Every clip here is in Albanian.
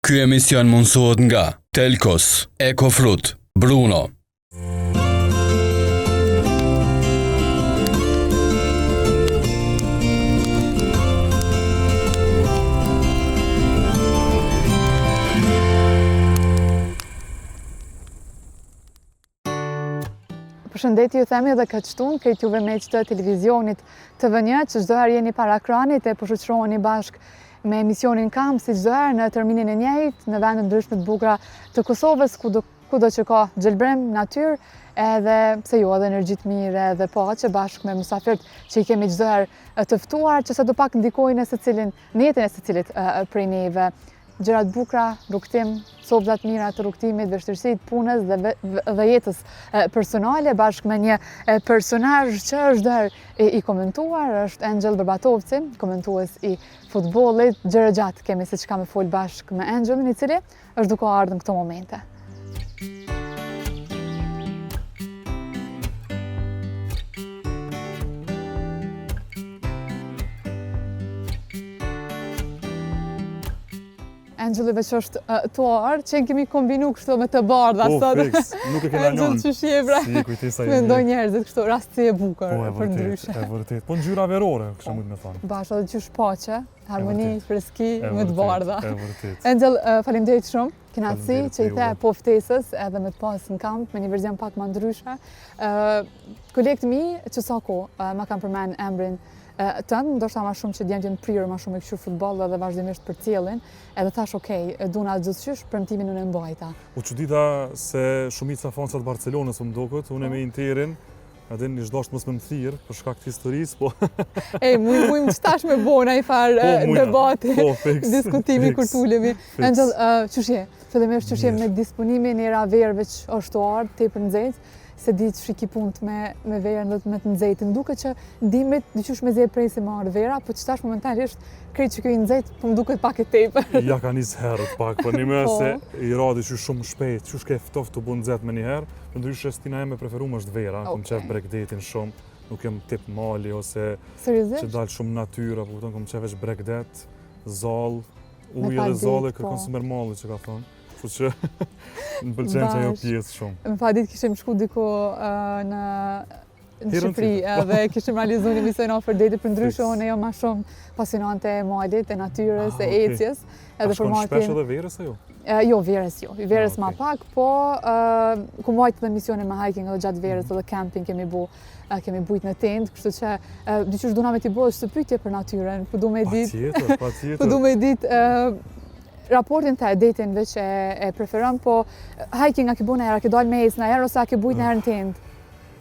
Ky emision mundësohet nga Telkos, Ecofruit, Bruno. Përshëndetje ju themi edhe këtë shtunë, krejt juve miq të televizionit TV1, që çdo herë jeni para ekranit e po shoqëroheni bashkë me emisionin Kamp, si çdo herë në terminin e njëjtë, në vende të ndryshme të bukura të Kosovës, kudo, kudo që ka gjelbrim, natyrë, edhe pse jo edhe energji të mirë edhe paqe bashkë me mysafirët që i kemi çdo herë të ftuar, që sado pak ndikojnë në secilin, në jetën e secilit prej neve. Gjëra të bukura, rrugëtim, copëza të mira të rrugëtimit, vështirësitë punës dhe dhe jetës personale bashkë me një personazh që është çdo herë i komentuar, është Engjëll Bërbatovci, komentues i futbollit. Gjerë e gjatë kemi se çka me fol bashkë me Engjëllin, i cili është duke ardhur në këto momente. Engjëlli veç është tu ardhë, që në kemi kombinu kështu me të bardha po, sot. Po, fiks, nuk e kena njën. Engjëll qysh je bre. Si, kujtesa i Mendoj njerëzit kështu, rastësi e bukur, po, e për ndryshe. E vërtet, po ngjyra verore, kështu po. mund me thonë. Bash, edhe qysh paqe, harmoni, freski, me të bardha. E vërtet. Engjëll, faleminderit shumë. Kënaqësi që i the po ftesës edhe me të pas në kamp me një verzion pak ma ndryshe. Kolegët mi që sa kohë ma kanë përmend emrin tënd, ndoshta ma shumë që djemtë janë prirur ma shumë me kqyr futboll edhe vazhdimisht përcjellin, edhe thash okej, duna gjithqysh premtimin unë e mbajta. U çudita se shumica fansa të Barcelonës më duket, unë me po. Interin, A din, ish dasht mos me më thirrë, për shkak të historisë, po... Ej, muj, mujmë që tash me bo naj farë po, eh, debati, po, fiks, diskutimi kur t'ulemi. Engjëll, uh, qysh je? Fillimisht qysh je me disponimin era verë veç është tu ardhë, tepër nxehtë, s'e di qysh i ki punët me, me verën dhe me të nxehtin. Duket që dimrit, diqysh mezi e presim me ardhë vera, po që tash momentalisht, krejt që kjo i nxehtë, po më duket pak e tepër. Ja ka nis herët pak, po një po. se i ra diqysh shumë shpejt, qysh ke ftoft u bo nxehtë menjëherë, Ndryshe stina ime e preferume është vera, okay. kom qef bregdetin shumë, nuk jam tip mali ose që dal shumë në natyrë, apo kupton, kom qef veç bregdet, zall, ujë edhe zall e kërkon po. s'më merr malli që ka thonë. Kështu që më pëlqen që ajo pjesë shumë. Në fakt ditë kishim shku diku në në Shqipëri edhe kishim realizu një emision afër detit, përndryshe unë jam ma shumë pasionante e malit, e natyrës, ah, e ecjes. Edhe A shkon shpesh edhe verës a jo? Jo, verës jo. Verës ah, ma pak, po kom majtë edhe emisione me hiking edhe gjatë verës mm. edhe camping kemi bu, kemi bujt në tendë, kështu që diqysh duna me t'i bo qëto pytje për natyrën, po du me ditë... Patjetër, patjetër. Po du me ditë raportin te detin veç e, e preferon, po hiking a ke bu najherë, a ke dalë me ecë najherë, ose a ke bujt najherë në tendë?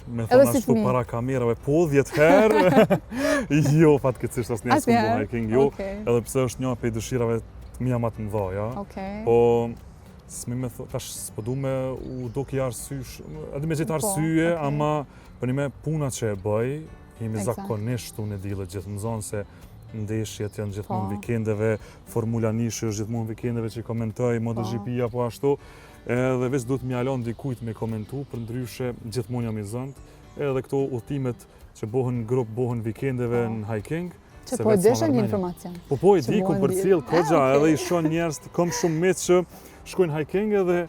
Me thonë ashtu para kamerave, po 10 herë, jo, fatkeqësisht asnjëherë s'kom bo hiking, jo, edhe pse është një prej dëshirave të mia ma të mëdha, ja. Po, s'mi me thonë, tash s'po du me u dok i arsyeshëm, edhe me gjetë po, arsye, ama përnime puna që e bëj, jemi zakonisht unë e dile gjithë më zonë se ndeshjet janë gjithmonë po. vikendeve, Formula Njëshi është gjithmonë vikendeve që i komentoj, MotoGP-ja po ashtu, Edhe veç duhet m'ia lon dikujt me komentu, përndryshe gjithmonë jam i zënë. Edhe këto udhëtimet që bohen në grup, bohen vikendeve po. në hiking. Që po e deshe një informacion. Po po e di, kom përcjell, kogja, ah, edhe i shoh njerëz, kom shumë miq që shkojnë hiking edhe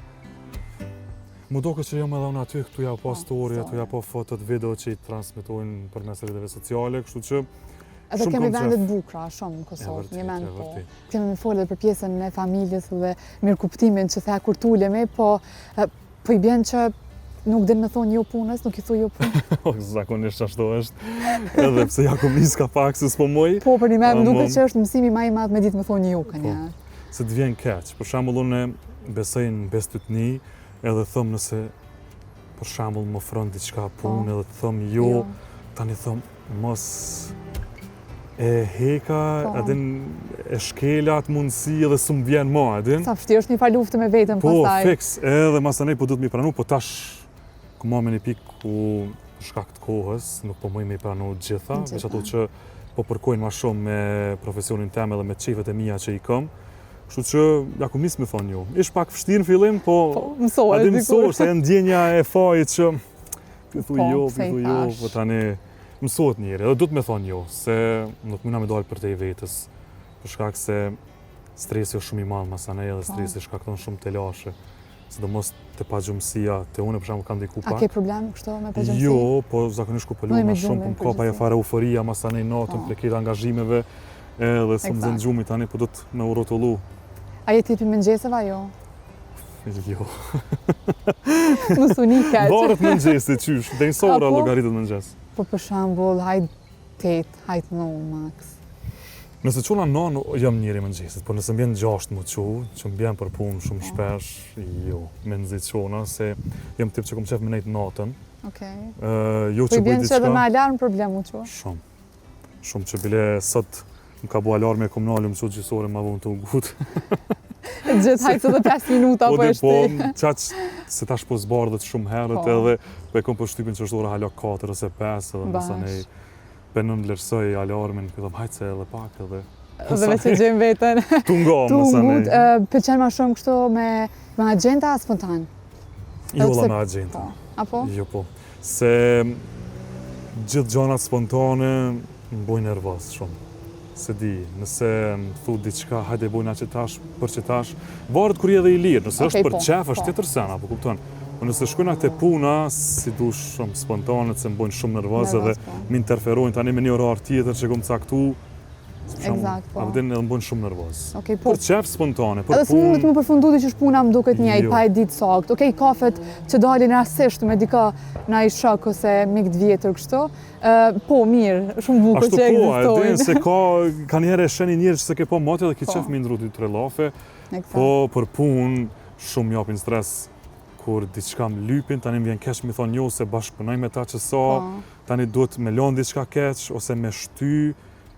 Mu doket që jam edhe unë aty, këtu ja po po, story, tu ja po fotot, video që i transmitojnë përmes rrjeteve sociale, kështu që Edhe kemi vende të bukura shumë në Kosovë, një mend po. Kemi me folë për pjesën e familjes dhe mirëkuptimin që the kur t'ulemi, po, po i bjen që nuk din me thonë jo punës, nuk i thu jo punës. Po, zakonisht ashtu është, edhe pse ja kom nis ka pak se s'po muj. Po, për një me, më duket që është mësimi ma i madh me ditë me thonë jo, ka një. Po, se të vjen keq. Për shembull, unë besoj në bestytni, edhe thom nëse për shembull më ofron diçka po. punë edhe të thom jo, jo. tani thom mos e heka, po. edhe e shkela atë mundësi edhe s'më vjen ma, edhe. Sa vështirë është një farë lufte me veten po, pastaj. Po, fiks, edhe masanej po duhet mi pranu, po tash kom ardh në një pikë ku për shkak të kohës, nuk po muj me i pranu gjitha, veç ato që po përkojnë ma shumë me profesionin tem edhe me qefet e mia që i kom. Kështu që ja kom nis me thonë jo. Ish pak vështirë në fillim, po, po mësohet dikur. A di mësohesh, se e ndjenja e fajit që pi thu po, jo, pi thu jo, po tani mësohet njeri, edhe duhet me thonë jo, se nuk muna me dalë përtej vetes, për shkak se Stresi është shumë i madh masanej edhe po. stresi shkakton shumë telashe. Sidomos te pagjumësia, te unë për shembull kam ndiku pak. A ke problem kështu me pagjumësi? Jo, po zakonisht kur po luaj më shumë, po më kap ajo fare euforia masanej natën po. prej angazhimeve, edhe s'më zën gjumi tani po duhet me u rrotullu. A je tip i mëngjeseve a jo? Jo. Mos u ni keq. Varet mëngjesi qysh, deri sa ora po? llogaritet mëngjes. Po për shembull, hajt 8, hajt 9 max. Nëse çona n'nanë, jam njeri i mëngjesit, por nëse më bjen n'gjashtë m'u çu, që më bjen për punë shumë po. shpesh, jo, mezi çona, se jam tip që kom qef me nejtë natën. Okej. jo po që bëj diçka. Po i bjen që edhe me alarm problem u çu? Shumë. Shumë që bile sot më ka bu alarmi e kom nalë, më çu gjysë ore ma vonë tu u ngut. Gjithë hajtë edhe 5 minuta po, po e Po, qaq se tash po zbardhet shumë herët po. edhe, po e kom përshtypjen që është ora hala 4 ose 5 edhe masanej Po e nënvlerësoj alarmin, po them hajt se edhe pak edhe Dhe veç e gjejmë veten. Tu nga, Tu ngut, pëlqen ma shumë kështu me, me agenda a spontan? Jo, valla me agenda. Po. Apo? Jo, po. Se gjithë gjanat spontane më bojnë nervoz shumë. S'e di, nëse më thu diçka, hajde bojna qetash, për qetash, varet kur je edhe i lirë, nëse okay, është për po, qef, është po. tjetër sen, apo kupton. Po nëse shkojna te puna, s'i du shumë spontanet, se më bojnë shumë nervoz edhe po. më interferojnë tani me një orar tjetër që kom caktu, Eksakt, po. A din edhe më bojnë shumë nervoz. Okay, po. Për qef spontane, për punë... Edhe s'mundet me përfundu diqysh puna më duket njëjtë, jo. pa e ditë saktë. Okej, kafet që dalin rastësisht me dikë naj shok ose mik të vjetër kështu, Po, mirë, shumë bukur që ekzistojnë. Ashtu po, e din se ka, kanjëherë e sheh një njeri që s'e ke pa moti dhe ki po. qef me ndru dy tre llafe, po për punë shumë japin stres kur diçka më lypin, tani më vjen keq me thonë jo se bashkëpunoj me ta që sa, po. tani duhet me lënë diçka keq ose me shty,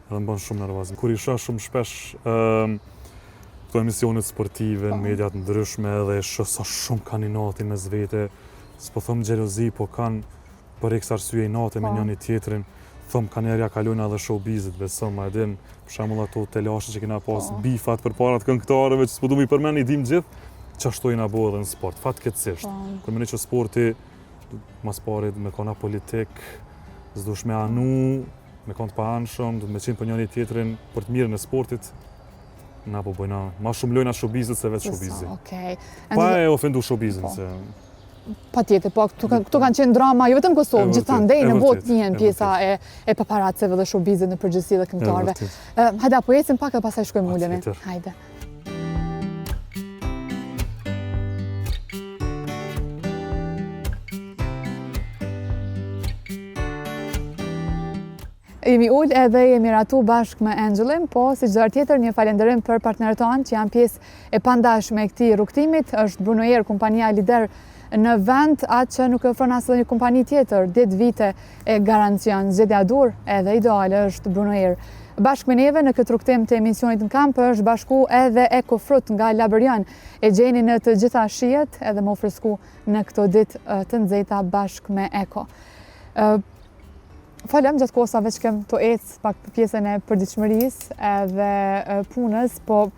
edhe më bën shumë nervoz. Kur i shoh shumë shpesh ëm këto emisionet sportive në po. media të ndryshme edhe e shoh sa shumë kanë inati mes vete, s'po them xhelozi, po kanë për iks arsye inate me po. njëni tjetrin, thom kanjëherë ja kalojnë edhe showbizit, besom, a e din, për shembull ato telashe që kena pas, po. bifat përpara të këngëtarëve që s'po du me i përmend, i dim gjithë, qashtu jena bo edhe në sport, fatkeqësisht. Po. Kur mendoj që sporti, mas pari me kon apolitik, s'duhesh me anu, me kon të paanshëm, duhet me qenë për njëni tjetrin, për të mirën e sportit, na po bojna, ma shumë lojna showbizit se vetë showbizi. Okej. Pa e ofendu showbizin, po. se Patjetër, po këto kanë këto kanë qenë drama, jo vetëm në Kosovë, gjithandej në botë njihen pjesa e e paparacëve dhe showbizit në përgjithësi dhe këngëtarëve. Hajde, po ecim pak dhe pastaj shkojmë ulemi. Hajde. Jemi ul edhe jemi rahatu bashkë me Engjëllin, po si çdo herë tjetër një falënderim për partnerët tanë që janë pjesë e pandashme e këtij rrugëtimit, është Bruno Air, kompania lider në vend, atë që nuk e ofron as edhe një kompani tjetër, 10 vite e garancion, zgjedhja e duhur edhe ideale është Bruno Air. Bashkë me neve në këtë rrugëtim të emisionit në kamp është bashku edhe Eco Fruit nga Labërion. E gjeni në të gjitha shijet edhe me u fresku në këto ditë të nxehta bashkë me Eco. Folëm gjatë kohës sa veç kem tu ecë pak për pjesën e përditshmërisë edhe punës, po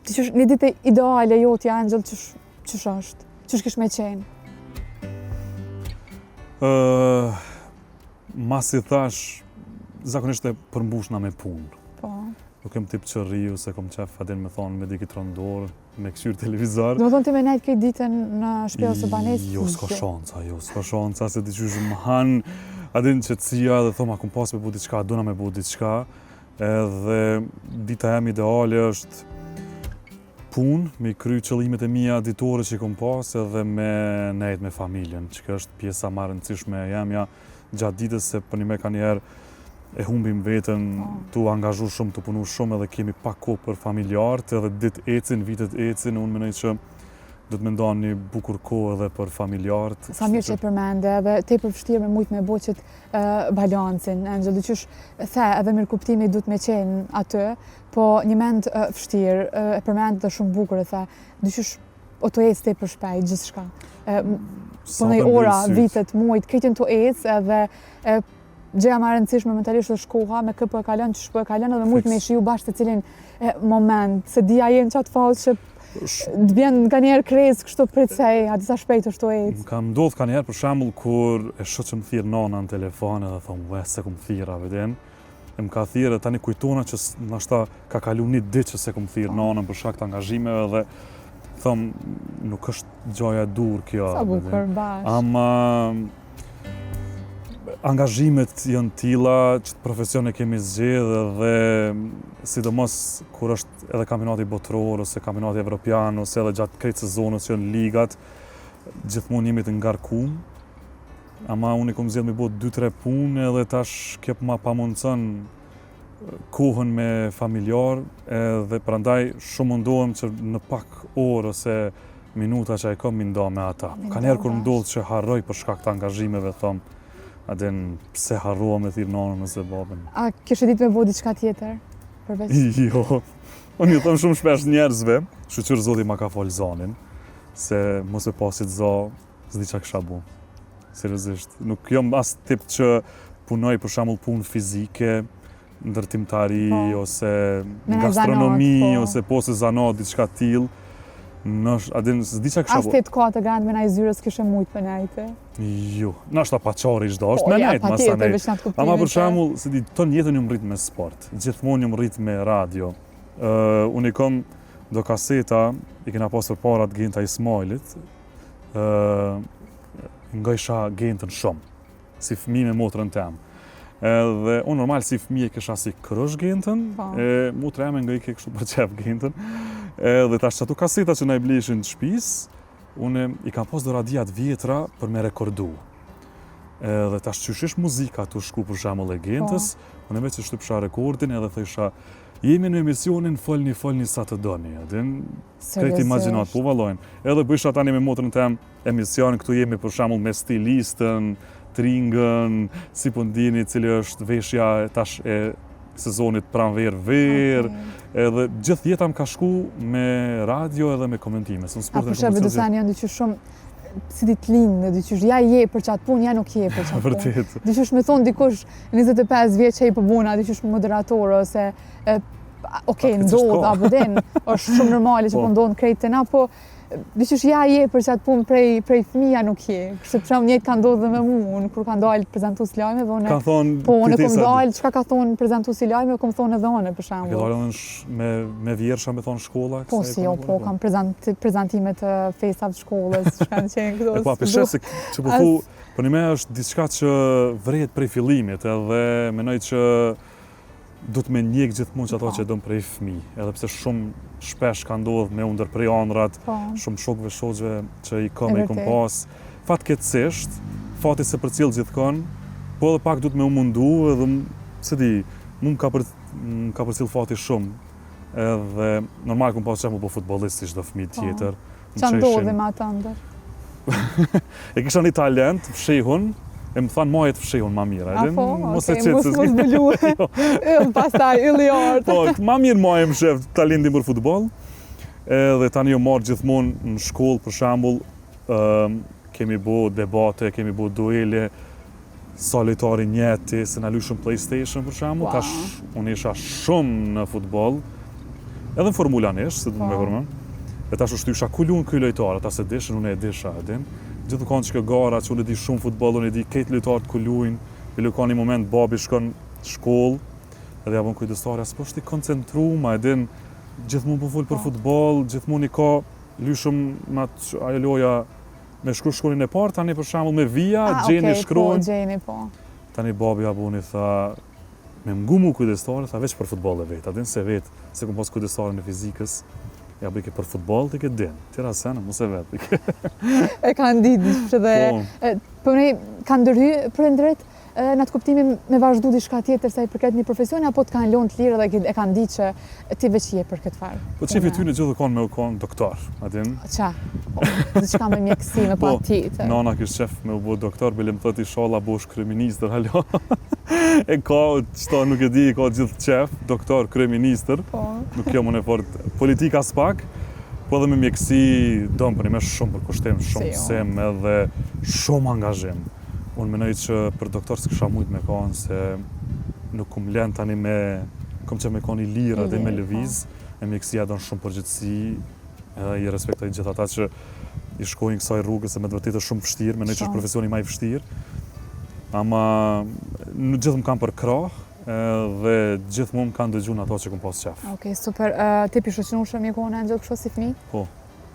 qysh, një ditë ideale jotja, Engjëll, qysh, qysh është? Qysh kish me qenë? Uh, masi thash, zakonisht e përmbushna me punë. Po. Nuk jam tip që rri, ose kom qef, a din me thonë, me dikitron dorë, me këqyrë televizor. Domethonë ti me nejtë krejt ditën në shpi ose banesë? Jo, s'ka shanca, jo, s'ka shanca, se diqysh më han, a din qetësia dhe thom, a kom pas me bu diçka, duna me bu diçka, edhe dita jem ideale është punë, me i kry qëllimet e mia ditore që i kom pas edhe me nejt me familjen, që kjo është pjesa ma e rëndësishme e jemja gjatë ditës se përnjëme kanjëherë e humbim veten po. tu angazhu shumë, tu punu shumë edhe kemi pak kohë për familjarët edhe ditë ecin, vitet ecin, unë mendoj që duhet me nda një bukur kohë edhe për familjarët. Sa mirë që e përmende edhe tepër vështirë me mujtë me bo qët balancin, Engjëll, diqysh the edhe mirëkuptimi duhet me qenë aty, po njëmend vështirë, e përmende dhe shumë bukur e the, diqysh o tu ecë tepër shpejt, gjithçka. Po në ora, vitet, mujt, krejt tu ecë edhe e, gjëja më e rëndësishme momentalisht është koha, me kë po e kalon, qysh po e kalon edhe me mujt me shiju bash secilin moment, s'e di a je në qatë fazë që të bjen nganjëherë krizë kështu prit se a di sa shpejt është tu ecë. Më ka ndodhë kanjëherë për shembull kur e shoh që më thirr nana në telefon edhe thom, ue, s'e kom thirr, a din. E më ka thirrë, tani kujtona që nashta ka kalu një ditë që s'e kom thirrë po. nanën për shkak të angazhimeve dhe thom nuk është gjaja e duhur kjo. Sa bukur bash. Ama angazhimet janë tilla që profesion e kemi zgjedhë dhe sidomos kur është edhe kampionati botëror ose kampionati evropian ose edhe gjatë krejt sezonës që janë ligat, gjithmonë jemi të ngarkum. Ama unë i kom zgjedhë me bo 2-3 punë edhe tash kjo po ma pamundëson kohën me familjar edhe prandaj shumë mundohem që në pak orë ose minuta që e kom mi nda me ata. Kanjëherë kur ndodh që harroj për shkak të angazhimeve, thom, a din pse harrova me thirrë nanën ose babën. A kishe ditë me bo diçka tjetër? Përveç? Jo. Unë ju thom shumë shpesh njerëzve, shyqyr Zoti ma ka falë zanin, se mos e pas qit za, S'di çka kisha bo. Seriozisht. Nuk jam as tip që punoj për shembull punë fizike, ndërtimtari po. ose gastronomi po. ose po se zanat diçka të tillë. Nësh, a din, s'di çka kisha bo. As 8-4 garant me naj zyre s'kishe mujt me nejtë. Jo, nashta pa çare ish dasht po, me nejt, masanej. Ama për shembull, s'e di, tonë jetën jam rrit me sport. Gjithmonë jam rrit me radio. Uh, unë i kom do kaseta, i kena pas përpara të Genta Ismailit, uh, ngojsha Gentën shumë, si fëmi me motrën tem. Edhe unë normal si fëmi e kisha si crush Gentën, po. e motra eme ngojke kështu për qef Gentën. Edhe tash qato kaseta që na i blejshin të shpisë, unë i kam pas do radiat vjetra për me rekordu. Edhe tash qysh ish muzika tu shku për shembull e Gentës, po. unë veç e shtypsha rekordin edhe thojsha jemi në emisionin folni folni sa të doni, a din Krejt imagjinat, po vallojnë. Edhe bëjsha tani me motrën tem emision, këtu jemi për shembull me stilistën, Tringën, si po ndini, cili është veshja tash e sezonit pranverë verë, okay. edhe gjithë jeta më ka shku me radio edhe me komentime. Se në sportin A për shembull, disa janë diqysh shumë si di të lind, diqysh ja je për qatë punë, ja nuk je për qatë punë. Vërtet. Diqysh me thonë dikush 25 vjeç që i përbuna, po diqysh moderator ose ok, ndodh, apo din, është shumë normale që po, po ndodh krejt të na, po diqysh ja je për qatë punë prej, prej fëmija nuk je. Kështu për shembull njëjtë ka ndodhë dhe me mu, unë kur kam dalë prezantues lajme, po unë, ka thonë, po unë kom dalë, çka ka thonë prezantuesi i lajmeve, kom thonë edhe unë, për shembull. Ke dalë edhe me, me vjersha me thonë shkolla? Po si jo, po, kam prezant, prezantime të festave të shkollës, që kanë qenë këto. E po, pe sheh se që po thu, po një me është diçka që vrehet prej fillimit edhe menoj që duhet me ndjek gjithmonë qato po. që don prej fëmi, edhe pse shumë shpesh ka ndodhë me u ndërpre andrrat, po. shumë shokëve shoqve që i kom e i kom pas. Fatkeqësisht, fati s'e përcjell gjithkon, po edhe pak duhet me u mundu edhe s'e di, mu më ka për më ka përcjell fati shumë. Edhe normal kom pas qef me u bo futbollist si çdo fëmijë po. tjetër. Ça ndodhi me atë ëndërr? e kisha një talent, fshehun, e më thanë maje të fshehun ma mirë. A po, mos e mos mos zbulu. Jo. Yll pastaj, yll i artë. Po, ma mirë maje mshef talentin për futboll. Edhe tani jom marrë gjithmonë në shkollë, për shembull, kemi bo debate, kemi bo duele, sa lojtar i njeh ti, se na lujshëm PlayStation për shembull, wow. tash unë isha shumë në futboll, edhe në Formula 1, se du të me po. përmend. E tash u shtysha ku luan ky lojtar, ata s'e dishin, unë e disha, e din. Gjithë kanë që kjo gara që unë e di shumë futboll, unë e di krejt lojtarët ku luajnë. Bile ka një moment babi shkon në shkollë, edhe ja bën kujdestarja, s'po është i koncentrum, a e din, gjithmonë po fol për po. futboll, gjithmonë i ka lyshëm me atë ajo loja Me shkru shkronjën e parë, tani për shembull me vija, ah, gjeni okay, shkronjë. Po, gjeni, po. Tani babi ja boni tha, me m'ngu mu kujdestare, tha veç për futboll e vet, a din se vet, se kom pas kujdestaren e fizikës, ja bëjke për futboll ti këtë din, tjera sene, mos e vet. e kanë ditë, që dhe, po, po ne, kanë ndërhy prindrit, në atë kuptimin me vazhdu diçka tjetër sa i përket një profesioni apo të kanë lënë të lirë dhe e kanë ditë që ti veç je për këtë farë. Po qefi i tyne gjithë kanë me u kon doktor, a din? Ça? Po, diçka me mjekësi, me po, patjetër. Nana kish qef me u bo doktor, bile më thotë ishalla bosh kryeministër, alo. e ka, qëta nuk e di, ka gjithë qef, doktor, kryeministër. Po. Nuk jam unë fort politika aspak. Po edhe me mjekësi, don për një me shumë përkushtim, shumë jo. mësim edhe shumë angazhim. Unë menoj që për doktor s'kisha mujt me kanë se nuk kum len tani me kom qef me kon i lirë edhe me po. lëviz, e mjekësia don shumë përgjegjësi, edhe i respektoj gjithë ata që i shkojnë kësaj rrugës se me të vërtetë është shumë vështirë, menoj që është profesioni ma i vështirë. Ama nuk gjithë më kanë përkrah, Dhe gjithmonë më kanë dëgju në ato që kom pas qef. Okej, super. Ti i shoqërueshëm je konë Engjëll kështu si fëmijë? Po.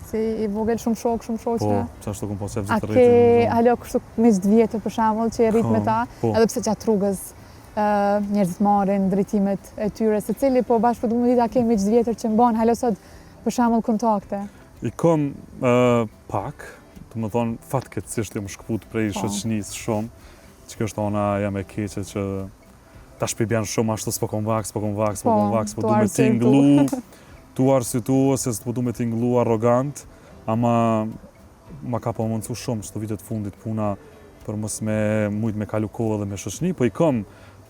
Si i vogël shumë shok, shumë shoqe? Po, qashtu kom pas qef gjithë rritë. A ke hala kështu miq të vjetër për shembull që je rritë me ta, po. edhe pse gjatë rrugës njerëzit marrin drejtimet e tyre, secili, po bash po du me ditë a ke miq të vjetër që mban hala sot për shembull kontakte? I kom pak, domethonë fatkeqësisht jam shkëput prej po. shoqënisë shumë, që kjo është ana jeme e keqe që tash po i bjen shumë ashtu s'po kom vakt, s'po kom vakt, s'po kom po, vakt, s'po du me tinglu, tu arsytu ose s'po du me tinglu arrogant, ama ma ka pamundësu shumë qëto vitet fundit puna për mos me mujt me kalu kohë edhe me shoqni, po i kom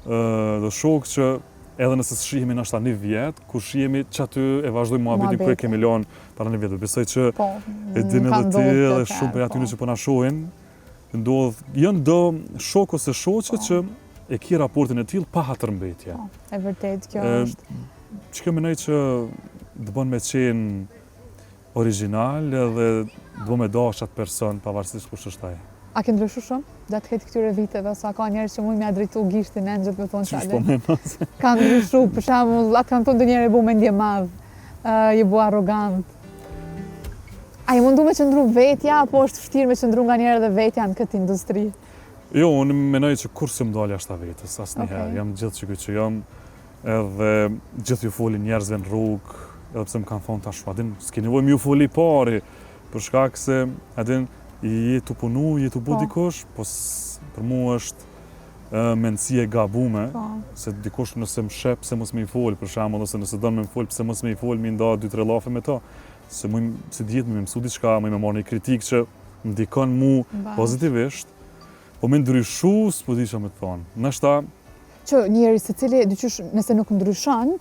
do shokë që edhe nëse s'shihemi nashta një vjet, kur shihemi qaty e vazhdojmë muhabetin ku e kemi lënë para një vjet. Besoj që po, e din edhe ti edhe shumë prej atyre po. që po na shohin, ndodh, janë do shokë ose shoqe po. që e ki raportin e tillë pa hatërmbetje. Po, e vërtet kjo është. Që kjo mendoj që të bën me qenë origjinal edhe të bën me dashtë atë person pavarësisht kush është ai. A ke ndryshu shumë gjatë krejt këtyre viteve ose a ka njerëz që mund me ia drejtu gishtin Engjëllit me thonë Qysh po menon se? Ka ndryshu, për shembull, a të kanë thonë ndonjëherë je bo mendjemadh, je bo arrogant. A je mundu me qëndru vetja, apo është vështirë me qëndru nganjëherë edhe vetja në këtë industri? Jo, unë menoj që kurrë s'jam dalë jashtë vetes, asnjëherë. Okay. Jam gjithë qiky që jam, edhe gjithë ju foli njerëzve në rrugë, edhe pse më kanë thonë tash, a din, s'ke nevojë me ju foli pari, për shkak se, a din, je tu punu, je tu bo po. dikush, po për mu është mendësi e gabume, po. se dikush nëse më sheh, pse mos me i fol, për shembull, ose nëse don me më fol, pse mos me i fol, me nda dy tre llafe me to se muj, se dihet me mësu diçka, muj me marrë një kritikë që ndikon mu pozitivisht, po me ndryshu, s'po di çka me të thonë. Nashta... Që njeri secili, diqysh, nëse nuk ndryshon,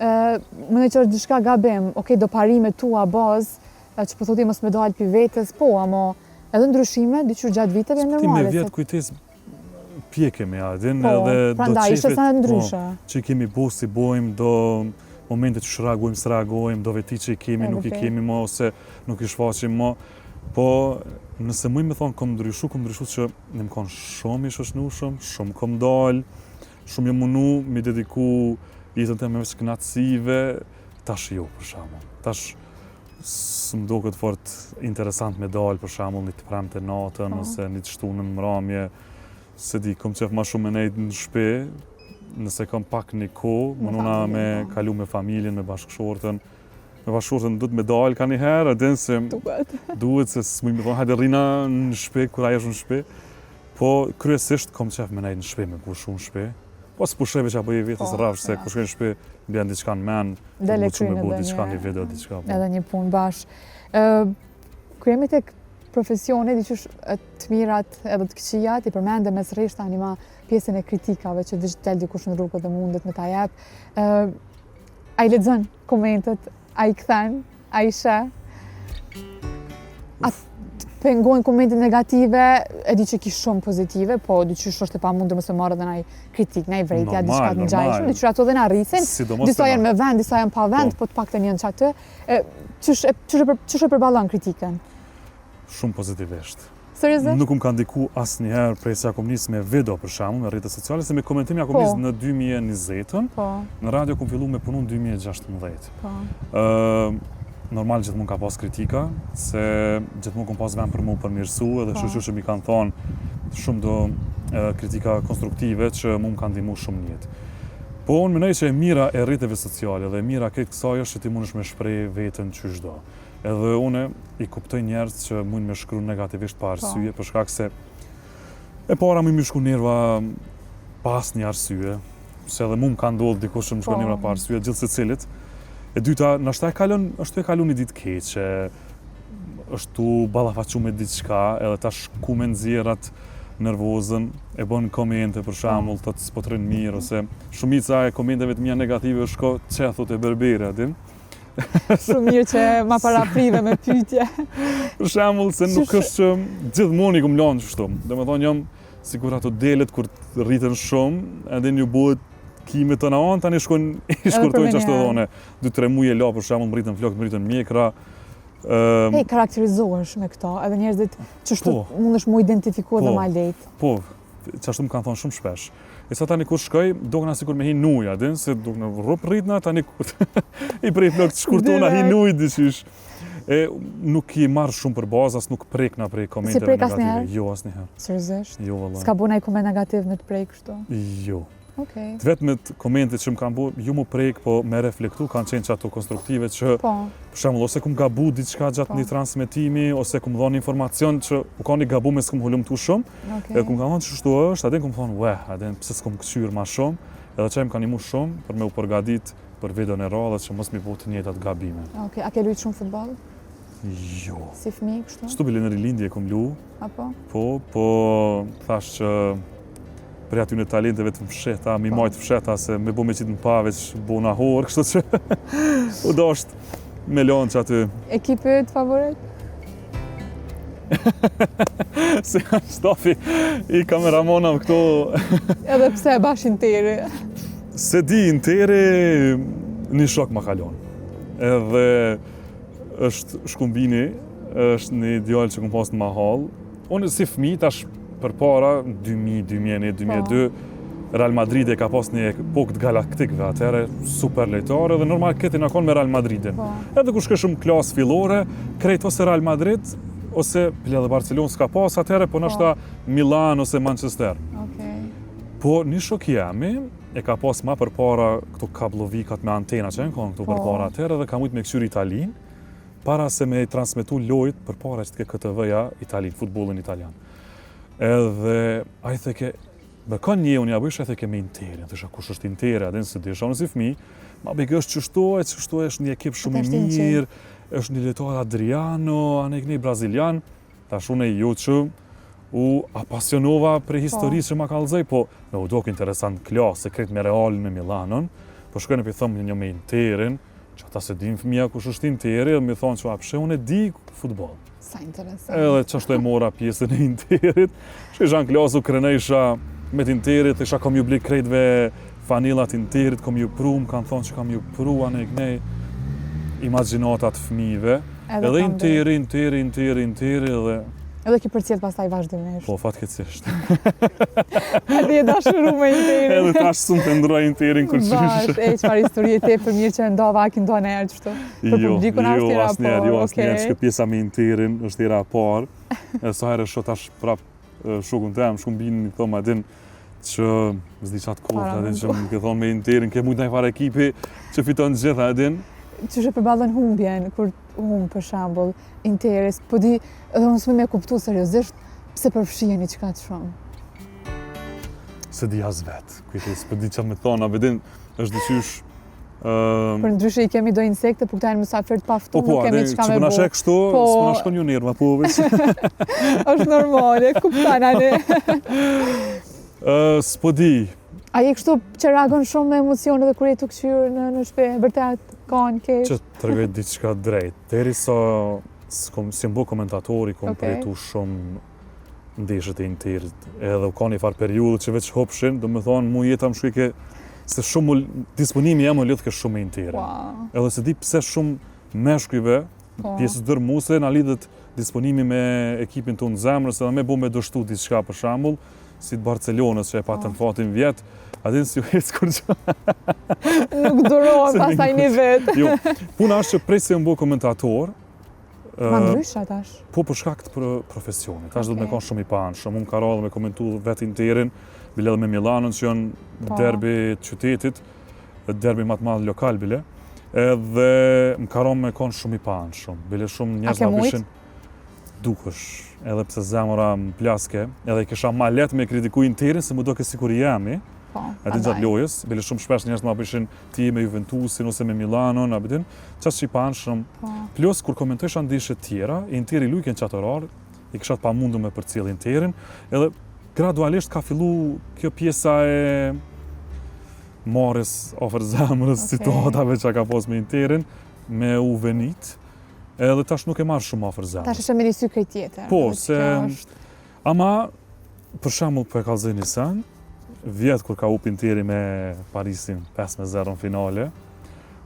mendoj që është diçka gabim, okej, do parime tua bazë, që po thotë mos me dalë pi vetes, po, amo edhe ndryshime, diqysh gjatë viteve janë normale. Ti me vjet kujtesë pjekemi, a din, po, edhe do qefet, po, që i kemi bo, si bojmë, do momente që reagojmë, s'reagojmë, do veti që i kemi, nuk i kemi mo, ose nuk i shfaqim mo, po nëse muj me thonë, kom ndryshu, kom ndryshu që jam konë shumë i shoqnushëm, shumë kom dalë, shumë jam munu, mi dediku jetën teme veç knaqësive, tash jo, për shembull. Tash, s'më doket fort interesant me dalë për shembull një të premte natën po. ose një të shtunën në mramje, s'e di, kom qef ma shumë me nejtë në shpi, nëse kam pak një kohë, munona me po. kalu me familjen, me bashkëshortën, me bashkëshortën duhet me dalë ka një herë, edhe se duhet, duhet se s'muj me thonë, hajde rrina në shpi, kur ajo është në shpi, po kryesisht kom qef me nejtë në shpi, me pushu në shpi, Po s'pushoj veç apo i vetës po, rrafsh se kur shkoj në shtëpi më bjen diçka në mend, Dele me bo diçka një video diçka. Po. Edhe një punë bash. Ë kur jemi tek profesioni, diqysh të mirat edhe të këqijat, i përmende mes rreshta anima pjesën e kritikave që veç del dikush në rrugë dhe mundet me ta jep. Ë a i lexon komentet, a i kthen, A i sheh? A të pengojnë komentet negative, e di që ki shumë pozitive, po di që është e pamundur mos me marrë edhe naj kritikë, naj vrejtja, diçka të ngjajshme, di që ato dhe na rrisin, disa janë me vend, disa janë pa vend, po, po të paktën janë qaty. Qysh e, qysh e përballon kritikën? Shumë pozitivisht. Seriozisht? Nuk më ka ndiku asnjëherë prej se ja kom nis me video për shembull, me rrjetet sociale, se me komentim ja kom po. nis në 2020-ën. Po. Në radio kom fillu me punu në 2016. Po. Ë normal gjithmonë ka pas kritika, se gjithmonë kom pas vend për mu përmirësu edhe po. shyqyr që m'i kanë thonë shumë do kritika konstruktive që mu më kanë ndihmu shumë në jetë. Po unë mendoj që e mira e rrjeteve sociale dhe e mira krejt kësaj është që ti mundesh me shpreh veten qysh do. Edhe une i kuptoj njerëz që mujnë me shkru negativisht pa po. arsye, për shkak se e para mujnë me shku nerva pa asnjë arsye, se edhe mu më ka ndodhë dikush që më shkon po. nerva pa arsye, gjithsecilit. E dyta, nashta e kalon, është tu e kalu një ditë keqe, është tu ballafaqu me diçka, edhe tash ku me nxjerr atë nervozën, e bën komente për shembull, po. thotë s'po të rrin mirë ose shumica e komenteve të mia negative është shko qethu te berberi, a din? Shumë mirë që ma paraprive me pyetje. Për shembull se nuk është që gjithmonë i kom lanë kështu. Domethonë jam sikur ato delet kur rriten shumë, edhe ju bëhet kime të në anë, tani shkojnë i shkurtojnë qashtu dhone. 2-3 muaj e la për shembull, më rritën flokët, më rritën mjekra. Ëm Hej, karakterizohesh me këto, edhe njerëzit qashtu po, mundesh mu identifiku edhe po, ma lehtë. Po, qashtu më kanë thonë shumë shpesh. E sa tani kur shkoj, dokna sikur me hi n'ujë, a din, se dokna rrup rritna, tani kur i prej flokët shkurtona hi n'ujë, diqysh. E nuk i marr shumë për bazë, as nuk prekna prej komenteve prek negative. Asnjëherë? Jo, asnjëherë. Seriozisht? Jo, valla. S'ka bo naj koment negativ me të prek kështu? Jo. Okej. Të vetmet komente që më kanë bo, jo mu prek, po me reflektu, kanë qenë qato konstruktive që, po. për shembull, ose kum gabu diçka gjatë po. një transmetimi, ose kum dhonë informacion që u kanë i gabu me s'kum hulumtu shumë, okay. edhe kum kanë thonë që shtu është, a din kum thonë, weh, a din pse s'kum këqyrë ma shumë, edhe qaj më ka nimu shumë për me u përgadit për videon e radhës që mos mi bo të njëjtat gabime. Okej, a ke lujtë shumë futboll? Jo. Si fëmijë kështu? Shtu bile në rilindje kom lu. Apo? Po, po thash që prej atyne talenteve të mshehta, mi po. majtë fshehta se me bo me qitë në pah veç bona horë, kështu që u dasht me lonë që aty. Ekipi yt favorit? Se janë stafi i kameramonave këto. Edhe pse e bash Interi? S'e di Interi, një shok ma ka lonë. Edhe është Shkumbini, është një djalë që kom pas në mahallë. Unë si fëmi, tash përpara, 2000, 2001, 2002, Real Madrid e ka pas një epokë të galaktikëve, atëherë super lojtarë edhe normal krejt jena kon me Real Madridin. Po. Edhe kur shkojshim klasë fillore, krejt ose Real Madrid ose bile edhe Barcelonë s'ka pas atëherë, po ndoshta po. Milan ose Manchester. Okej. Po një shok jemi e ka pas ma përpara këto kabllovikat me antena që janë konë këto po. përpara atëherë dhe ka mujt me kqyr Italinë para se me i transmetu lojt përpara që të ke KTV-ja Italinë, futbollin italian. Edhe ai theke Me kon një unë ja bëjsha theke me Interin, thësha kush është Interi, a din s'e disha unë si fëmijë, ma beke është qështu e qështu është një ekip shumë i mirë, është një lojtar Adriano, anej kënej brazilian, tash unë jo që u apasionova prej po. historisë që ma kallzoi, po me u dok interesant klasë, krejt me Realin me Milanon, po shkojnë e po i thom një me Interin, që ata s'e din fëmija kush është Interi, dhe mi thonë që a pse unë e di futboll. Sa interesant. Edhe qashtu e mora pjesën e Interit. Shkojsha në klasë, u krenojsha me të Interit, thësha kom ju bli krejtve fanillat Interit, kom ju pru, më kanë thonë që kam ju pru, anej kënej imagjinatat fëmijëve. Edhe, edhe Interi, Interi, Interi, Interi, edhe... Edhe ki përcjell pastaj vazhdimisht. Po, fatkeqësisht. Edhe je dashuru me Interin. Edhe tash s'un e ndroj Interin kurqysh. Bash, e çfarë historie tepër mirë që e ndova, a ki nda najherë qështu. Për jo, publikun jo, jo, asnjëherë, jo, asnjëherë, okay. që pjesa me Interin është hera e parë. Edhe sa herë shoh tash prap shokun tem, Shkumbinin, i thom, a din që s'di qatë kohë, a din që më ke thonë me Interin, ke mujtë najfarë ekipi që fiton gjithë, a din. Qysh e përballon humbjen, kur humb për shembull, Interi, po di, edhe unë s'muj me kuptu seriozisht, pse përfshiheni qekaq shumë? S'e di as vetë, kujtë, s'po di që me thonë, a din, është diqysh, Um, Përndryshe i kemi do insekte, po këta janë mysafirë të paftu, po, po, nuk kemi çka me bo. Po, po, kështu, po... s'po na shkon ju nerva, po, veç. është normale, kupton, ani. uh, s'po di. A je kështu që reagon shumë me emocione dhe kur je tu këqyrë në, në shpi, vërtet, kanë, kesh? Që të tregoj diçka drejt, derisa s'kom, s'jam bo komentator, i kom okay. përjetu shumë ndeshjet e Interit. Edhe u ka një farë periudhë që veç hupshin, do me thonë, mu jeta më shkojke, se shumë disponimi jem u lidhke shumë me Interin. Wow. Edhe s'e di pse shumë meshkujve, po. pjesës dërmuse, na lidhet disponimi me ekipin tonë zemrës, edhe me bo me dështu diçka për shembull, si të Barcelonës që e patën po. fatin vjet, a din si u ecë kurgjo. Nuk durohen pastaj një vetë. Jo, puna është që prej se jam bo komentator, Ma ndryshe tash? Po, për shkak të profesionit. Tash do të me konë shumë i paanshëm. Unë ka radhë me komentu vetë Interin, bile edhe me Milanon, që janë po. derbi të qytetit, derbi ma të madh lokal, bile. Edhe më ka ra me konë shumë i paanshëm. Bile shumë njerëz ma bishin dukesh, edhe pse zemra më plaske, edhe kisha ma lehtë me kritiku Interin, se m'u doke sikur jemi, po, edhe gjatë lojës, bile shumë shpesh njerëz ma bishin ti me Juventusin ose me Milanon, a din, qaq i paanshëm. Po. Plus, kur komentojsha ndeshje tjera, Interi lujke në qatë orar, i kisha të pamundur me përcjell Interin, edhe gradualisht ka fillu kjo pjesa e marrjes afër zemrës, okay. situatave që ka pas me Interin, me u venit, edhe tash nuk e marr shumë afër zemrës. Tash është me një sy krejt tjetër. Po, se... Ama, për shembull, po e kallzoj një sen, vjet kur ka hup Interi me Parisin 5-0 në finale,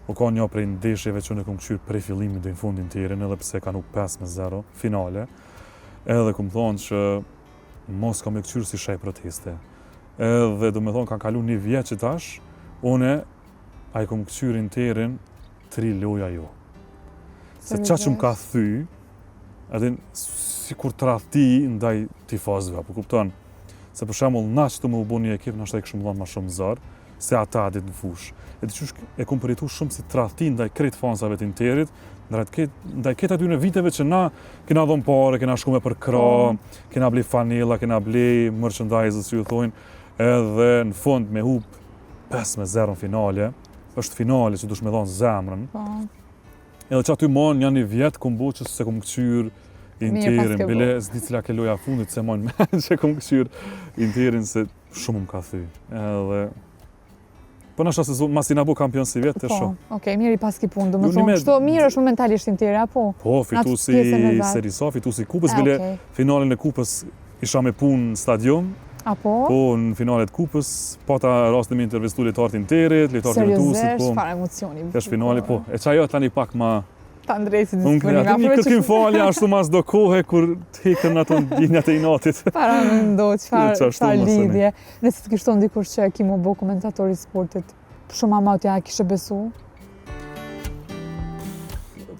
u ka një prej ndeshjeve që unë e kom kqyr prej fillimit deri në fund Interin, edhe pse kanë hup 5-0 finale, edhe kom thonë që mos kam e kqyr si shej proteste. Edhe do me thonë kanë kalu një vjet që tash, une a i kom këqyr Interin tri loja jo. Se qa që më ka thy, edhe sikur tradhti ndaj tifozëve, apo kupton? Se për shembull, na që të me u bo një ekip, nashta i kishim dhënë ma shumë zor, se ata atë ditë në fushë. E di qysh e kom përjetu shumë si tradhti ndaj krejt fansave të Interit, ndaj krejt, ndaj krejt atyre viteve që na kena dhënë pare, kena shku me përkrah, po. kena ble fanella, kena ble merchandise, si ju thonë, edhe në fund me hup 5 me 0 në finale, është finale që dush me dhonë zemrën. Po. Edhe që aty mo nja një vjet, kom bo që s'e kom këqyr Interin, bile s'di cila ke loja fundit, s'e maj men që kom këqyr Interin, se shumë më ka thy. Edhe Po nashta se masi na bo kampion sivjet të po, shumë. Okej, mirë i paski punë, do më thonë, kështu mirë është momentalisht Interi, apo? Po, fitusi i Serisë A, fitusi i kupës, bile finalen e kupës isha me punë në stadium. Apo? Po, në finalet kupës, pata rastin me intervistu lojtarët e Interit, lojtarët e Juventusit, po. Seriozisht, çfarë emocioni. Është finali, po. E qajo tani pak ma Ta ndrejtë si disponime. Unë një kërkim falje ashtu mas do kohe kur të hekën ato ndjenjat e inatit. Paramendo, çfarë çfarë lidhje. Nëse të kish thonë dikush që ki m'u bo komentator i sportit, shumë ama t'ja kishe besu?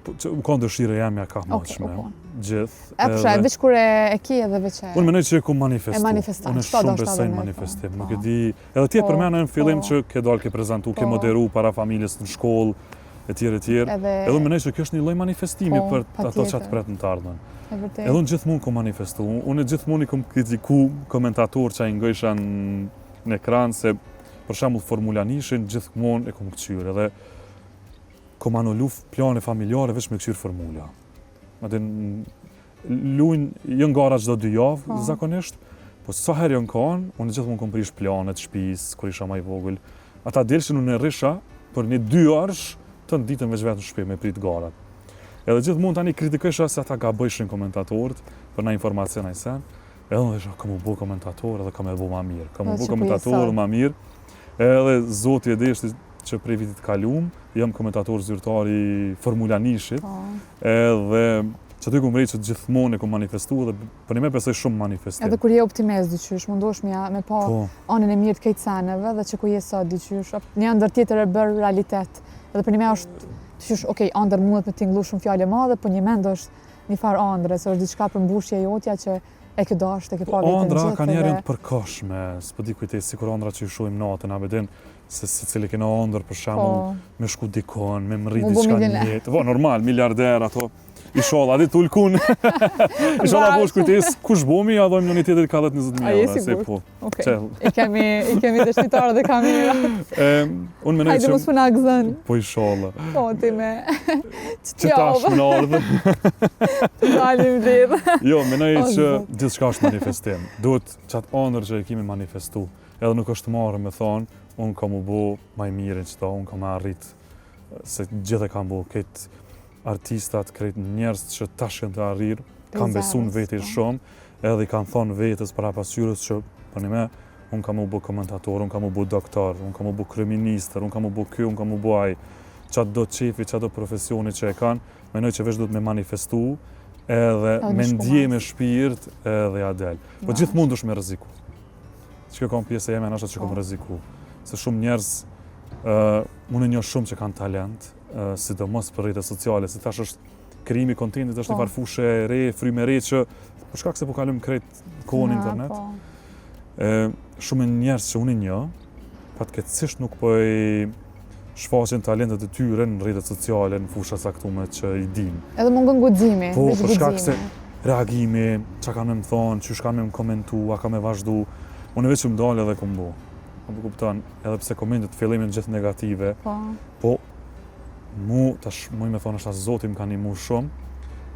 Po, që u kanë dëshirë jam ja ka moçme. Okay, Gjithë. E po veç kur e, e ki edhe veç e. Unë mendoj që e kom manifestu. E manifeston. Unë shumë besoj në manifestim. Nuk e po. di. Edhe ti e po, përmende në fillim që ke dalë, ke prezantu, ke moderu para familjes në shkollë e tjerë e tjerë. Edhe edhe mendoj se kjo është një lloj manifestimi po, për ato që të pret në të ardhmen. E vërtetë. Edhe unë gjithmonë kom manifestu. Unë gjithmonë i kom kritiku komentatorë që i ngojsha në ekran se për shembull Formula Nishin gjithmonë e kom këqyrë edhe kom anulu plane familjare veç me këqyrë Formula. Ma din lujnë janë gara çdo dy javë po. zakonisht, po sa herë janë kanë, unë gjithmonë kom prish planet shtëpisë kur isha më i vogël. Ata delshin unë rrisha për një dy orësh të në ditën veç vetë në shtëpi me prit garat. Edhe gjithmonë tani kritikojsha se ata gabojshin komentatorët për na informacion ai sen. Edhe unë thosha, kam u bo komentator edhe kam e bo ma mirë. Kam u bo komentator ma mirë. Edhe Zoti e deshti që prej vitit kalum, jam komentator zyrtar i Formula Nishit. Po. Edhe që aty kom që gjithmonë e kom manifestu dhe për një me besoj shumë manifestim. Edhe kur je optimist diqysh, mundosh me, me pa po. anën e mirë të krejt seneve dhe që ku je sot diqysh, një ëndërr tjetër e bërë realitet. Edhe për një me është, diqysh, okej, ëndërr mundet me tinglu shumë fjalë e madhe, po një mend është një farë ëndrre, se është diçka përmbushje jotja që e ke dashtë, e ke pa po, veten gjithë. Ëndra ka njerë të përkohshme, s'po di kujtesë, sikur ëndra që i shohim natën, a din, se secili kena ëndërr për shembull po. me shku dikon, me mrri diçka në jetë. Po normal, miliarder ato. Ishalla, di tulkun. Ishalla po kujtesë, kush bomi, ja dhojmë njëri tjetrit ka 10-20 mijë euro, se po. Okej. I kemi i kemi dëshmitarë dhe kamera. Ëm, unë mendoj që Hajde mos po na gëzon. Po ishalla. Po ti me. Që tash më ardhë. Të dalim vlerë. Jo, mendoj që gjithçka është manifestim. Duhet qat ëndërr që e kemi manifestu. Edhe nuk është marre me thonë, unë kam u bo ma i miri n'qëto, unë kam me arrit, se gjithë e kam bo, krejt artistat, krejt njerëz që tash janë të arrirë, kanë besu në veti po. shumë, edhe i kanë thonë vetes para pasqyrës që, për një me, unë kam u bo komentator, unë kam u bo doktor, unë kam u bo kryeministër, unë kam u bo ky, unë kam u bo ai, qa do qefi, qa do profesioni që e kanë, menoj që veç duhet me manifestu, edhe me ndje me shpirt, edhe ja del. Po gjithmonë dush me rreziku. Që kjo kam pjesë e jeme nashta që kom po. rreziku. Se shumë njerëz, uh, unë njoh shumë që kanë talent, uh, sidomos për rrjetet sociale, se tash është krijimi i kontentit është një po. farë fushë e re, frymë e re që për shkak se po kalojmë krejt kohën në internet. Po. E, shumë njerëz që unë i njoh, fatkeqësisht nuk po i shfaqin talentet e tyre në rrjetet sociale, në fusha caktume që i dinë. Edhe mungon guximi, po, për shkak se reagimi, çka kanë me më thonë, qysh kanë me më komentu, a ka me vazhdu. Unë veç më dalë edhe kom bo. A po kupton, edhe pse komentet fillimin gjithë negative. Po. Po mu tash muj me thonë është Zoti më ka ndihmu shumë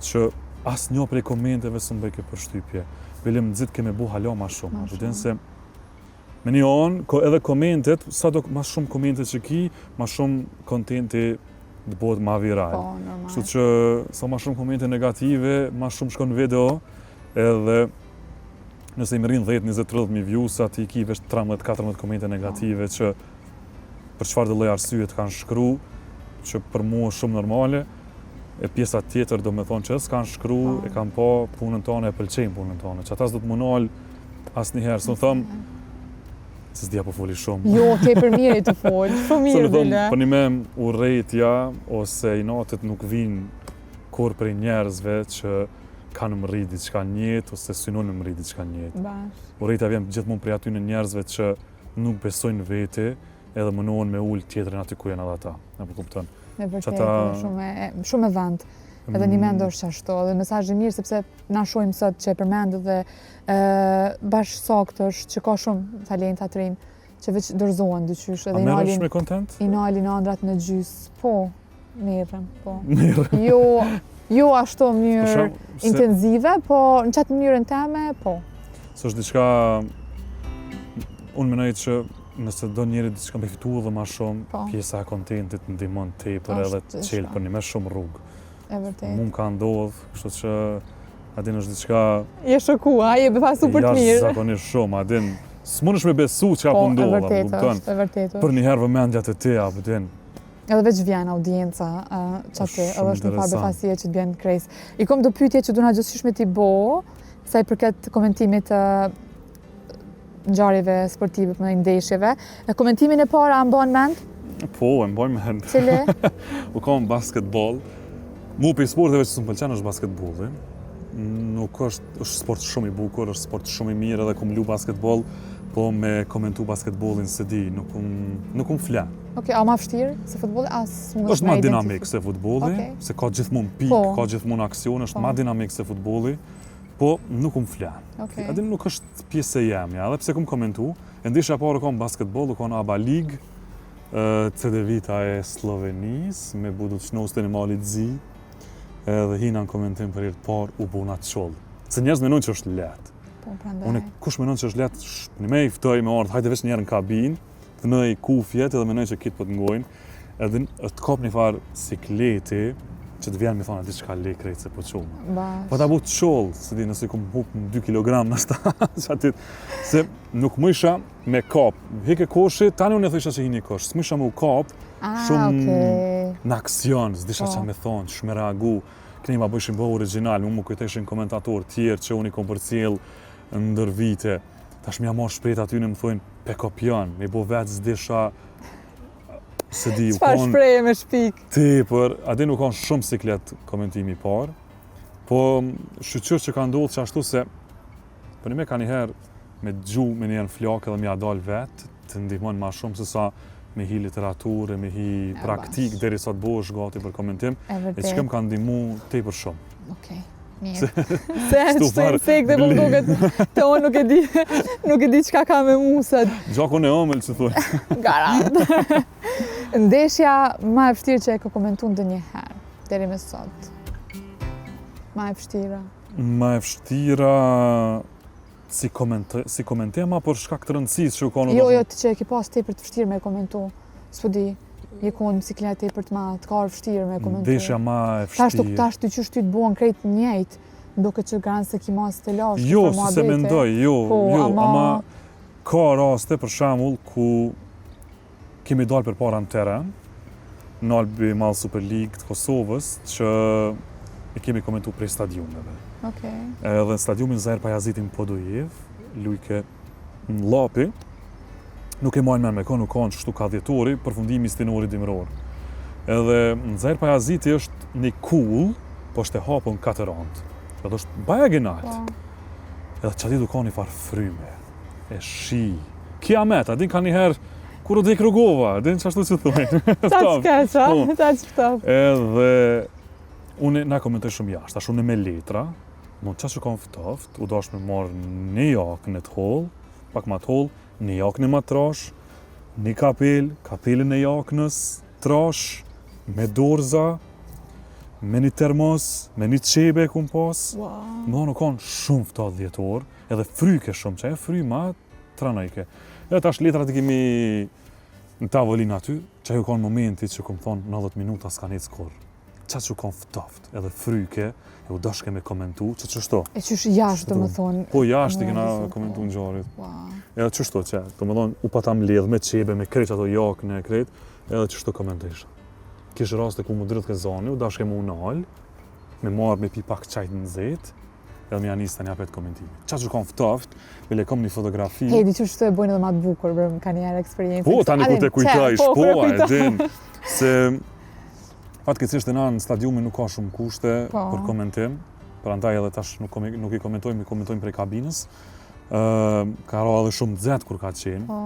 që asnjë prej komenteve s'më bëjke përshtypje. Bile më nxit ke me bu hala ma shumë. Ma shumë. se Me një anë, ko, edhe komentet, sa do ma shumë komente që ki, ma shumë kontenti të bëhet ma viral. Po, normal. Kështu që sa ma shumë komente negative, ma shumë shkon video, edhe nëse i mrrin 10, 20, 30 mijë views, aty i ki veç 13, 14 komente negative po. që për çfarë do lloj arsye të kanë shkru, që për mua është shumë normale, e pjesa tjetër do me thonë që s'kanë shkru, po. e kanë pa punën tonë, e pëlqejnë punën tonë, që ata s'do të munal asnjëherë, s'u them. Se s'di a po foli shumë. Jo, tepër mirë je tu folë, shumë mirë bile. Po një me urrejtja ose inatet nuk vinë kurrë prej njerëzve që kanë mrri diçka n'jetë ose synojnë me mrri diçka n'jetë. Bash. Urrejtja vjen gjithmonë prej atyne njerëzve që nuk besojnë n'vete edhe mundohen me ulë tjetrin aty ku janë edhe ata. A po kupton? Me vërtet, ata... shumë e, shumë e vend. Edhe një mend mm. është ashtu, edhe mesazh i mirë sepse na shohim sot që e përmend dhe ë bash saktë është që ka shumë talenta të rinj që veç dorëzohen diqysh edhe i nalin. me content? I nalin andrat në gjys. Po, merrem, po. Merrem. Jo, jo ashtu në mënyrë intenzive, po në qatë mënyrën teme, po. Se është diçka unë mendoj që nëse do njeri diçka me fitu edhe ma shumë, po. pjesa e kontentit ndihmon tepër edhe të çel për një me shumë rrugë. E vërtet. Mu m'ka ndodhë, kështu që a din është diçka... Je shoku, a je befasu për të mirë. Jashtëzakonisht shumë, a din, s'mundesh me besu çka po, po ndodh, e vërtet është, e vërtet është. Për një herë vëmendja te ti, a din. Edhe veç vjen audienca qaty, edhe është një farë befasie që të bjen krejs. I kom do pyetje që duna gjithqysh me t'i bo, sa i përket komentimit të ngjarjeve sportive, për ndeshjeve. E komentimin e parë a mban mend? Po, e mbaj mend. Cili? U kon basketball. Mu prej sporteve që s'më pëlqen është basketbolli. Nuk është, është sport shumë i bukur, është sport shumë i mirë edhe kom lu basketball, po me komentu basketbollin s'e di, nuk um, nuk um fle. Okej, a ma vështirë se futbolli? A s'mundesh Është ma dinamik se futbolli, okay. se ka gjithmonë pikë, po. ka gjithmonë aksion, është po. ma dinamik se futbolli, po nuk um fle. Okay. A din nuk është pjesë e jemja, edhe pse kom komentu, e ndeshja e parë u kon basketboll, u kon ABA Ligë, Cedevita e Sllovenisë me Budućnostin e Malit Zi, edhe hina në komentim për herë të parë u bona çoll. Se njerëz menojnë që është lehtë. Po, prandaj. Unë kush menon që është lehtë, një me i ftoj me ardhë, hajde veç një herë në kabinë, të vëj kufjet edhe menoj që kitë po të ngojnë, edhe të kap një farë sikleti, që të vjen me thonë diçka le krejt se po çohna. Po ta bu çoll, s'e di nëse kom hup në 2 kg nështë, që se nuk mujsha me kap. Hike koshi, tani unë e thësha që hini kosh, s'mujsha me u kap, ah, shumë okay. në aksion, s'disha po. ça me thonë, qysh me reagu, Këni ma bëjshin bo original, mu më kujteshin komentator tjerë që unë i kom përcjell ndër vite. Tash m'ja marrë shprehjet aty në më thojnë, pe kopjon, me bo vetë s'disha, s'e di, u konë... shprehje me shpik? Tepër, a din u konë shumë siklet komentimi i parë, po shyqyr që ka ndodhë që ashtu se, për një me ka njëherë me dëgju me një flakë edhe me ja dalë vetë, të ndihmon ma shumë se sa me hi literaturë, me hi praktikë, deri sa të bëhesh gati për komentim, e, e që më ka ndihmu tepër shumë. Okej. Mirë. Se që të insekt dhe po më duket të unë nuk e di, nuk e di çka ka me mu sot. Gjakun e ëmbël që thuhet. Garant. Ndeshja ma e vështirë që e ke komentu ndonjëherë, deri me sot. Ma e vështira. Ma e vështira si koment si komentim a për shkak të rëndësisë që u kanë Jo, jo, ti që e ke pas tepër të vështirë me komentu. S'po di, je konë si siklet tepër të madh, të ka ardhë vështirë me komentu. Ndeshja ma e vështirë. Tash tash ty qysh ty të bëhen krejt njëjtë, duket që garant se ki mas të lashtë. Jo, s'e mendoj, jo, po, jo, ama... ama ka raste për shembull ku Kemi dalë përpara në teren, në Albi Mall Super League të Kosovës, që e kemi komentu prej stadiumeve. Okay. Edhe në stadiumin Zahir Pajaziti në Podujevë, lujke Llapi, nuk e maj men me kon, u kanë qështu ka dhjetori, përfundimi stinorit dimëror. Edhe në Zahir Pajaziti është një kullë, po është e hapun katër anët. Edhe është bajagi nalt. Po. Edhe qaty u kanë një farë fryme. E shi. Kiamet, a din ka njëherë, kur u dek Rugova, a din qashtu që thujnë. Ta që keq, a? Po. Ta që ftoft. Edhe, unë na komentoj shumë jashtë, tash unë me letra, mo qaq u kanë ftoft, u dash me marrë një jakne të hollë, pak ma të hollë, një jakne ma trash, një kapel, kapelin e jaknës, trash, me dorza, me një termos, me një qebe kum pas. Wow. Më u kanë shumë ftohtë dhjetor, Edhe fryke shumë, që e fryma tranojke. Edhe tash letrat i kemi në tavolinë aty, që ajo kanë momenti që kom thonë 90 minuta s'ka necë kurrë. Qaq u kanë ftoft, edhe fryke, e u dashke me komentu, që qështu. E qysh jashtë, do më thonë. Po jashtë i kena komentu ngjarjet. Wow. Edhe qështu që, do më thonë, u pata mledh me qebe, me krejt ato jakne e krejt, edhe qështu komentojsha. Kish raste ku m'u dridhke zani, u dashke me u nalë, me marrë me pi pak çaj të nxehtë. Edhe me ja nis tani apet komentimi. Qa që kom ftoft, bile kom një fotografi. Hej, diqysh të e bojnë edhe ma të bukur, bre, ka njëherë eksperiencë. Po, tani kur të kujtojsh, po, po, e din, se fatkeqësisht e na në stadiumin nuk ka shumë kushte po. për komentim, prandaj edhe tash nuk, nuk i komentojmë, i komentojmë prej kabinës. Ë, ka ra edhe shumë nxehtë kur ka qenë. Po.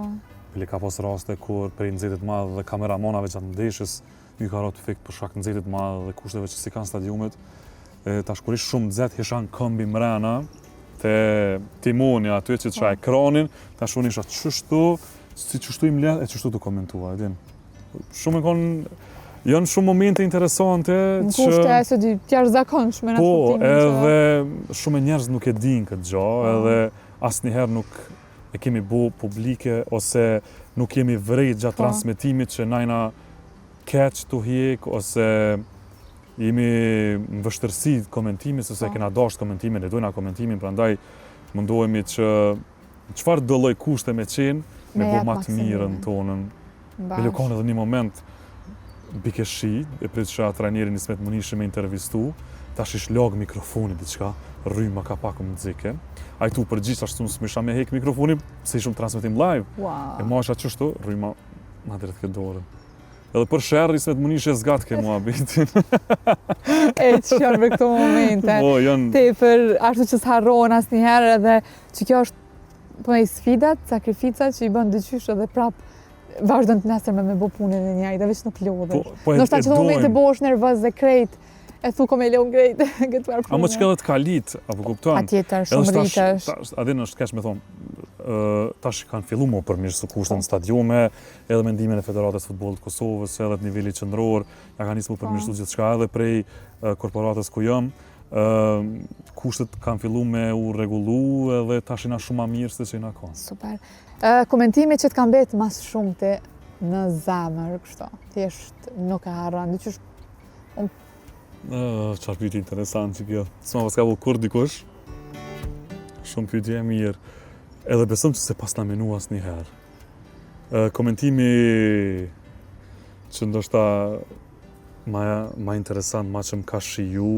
Bile ka pas raste kur prej nxehtit madh dhe kameramanave gjatë ndeshjes, Ju ka ra të fikt për shkak nxehtit madh dhe kushteve që s'i kanë stadiumet. E, tash kur ish shumë nxehtë, hisha në këmbë mrena te timoni aty që të shoh po. ekranin, tash unë isha qështu, si qështu i mledh e qështu të komentua, e din. Shumë e konë, janë shumë momente interesante që... Në kushte e se di, të jashtëzakonshme në Po, edhe shumë njerëz nuk e dinë këtë gjo, po. edhe asnjëherë nuk e kemi bo publike ose nuk jemi vrejt gjatë po. transmetimit që na jena keq tu hjek ose jemi në vështirësi komentimi sepse po. kena dashtë komentimin, e dojna komentimin, prandaj mundohemi që çfarëdo lloj kushte me qenë, me bo ma të mirën tonën. Bile u konë edhe një moment bike shi, e pritsha trajnerin Ismet Munishi me intervistu, tash ish lagë mikrofoni diçka, rryma ka pak më nxike. Ai tu përgjigj tash unë s'mujsha me hek mikrofonin, se ishum transmetim live. Wow. E majsha qështu, rryma ma derdhke dorën. Edhe për sherr Ismet Munishi e zgatke muhabetin. e që janë me këto momente. Po, janë... Tepër, ashtu që s'harrohen asnjëherë edhe që kjo është po e sfidat, sakrificat që i bën diqysh edhe prap vazhdon të nesërmen me bo punën e njëjtë, veç nuk lodhesh. Po, po e, Ndoshta që momente bohesh nervoz dhe krejt, e thu ko me lon krejt këtë farë punë. Ama që edhe të kalit, apo kupton? Patjetër, shumë rritesh. A din është keq me thonë, tash kanë fillu me u përmirësu kushtet në po. stadiume, edhe me ndihmën e Federatës Futbollit të Kosovës, edhe të nivelit qendror, ja ka nisë me u përmirësu po. gjithçka edhe prej korporatës ku jam, kushtet kanë fillu me u rregullu edhe tash jena shumë ma mirë se që jena konë. Super. Komentimi që të ka mbetë ma së shumti në zemër, kështu, thjesht nuk e harron, diqysh... Çfarë pyetje interesant që kjo. S'ma paska bo kurrë dikush. Shumë pyetje e mirë. Edhe besom që s'e pasna menu asnjëherë. Komentimi që ndoshta ma, ma interesant, ma që më ka shiju,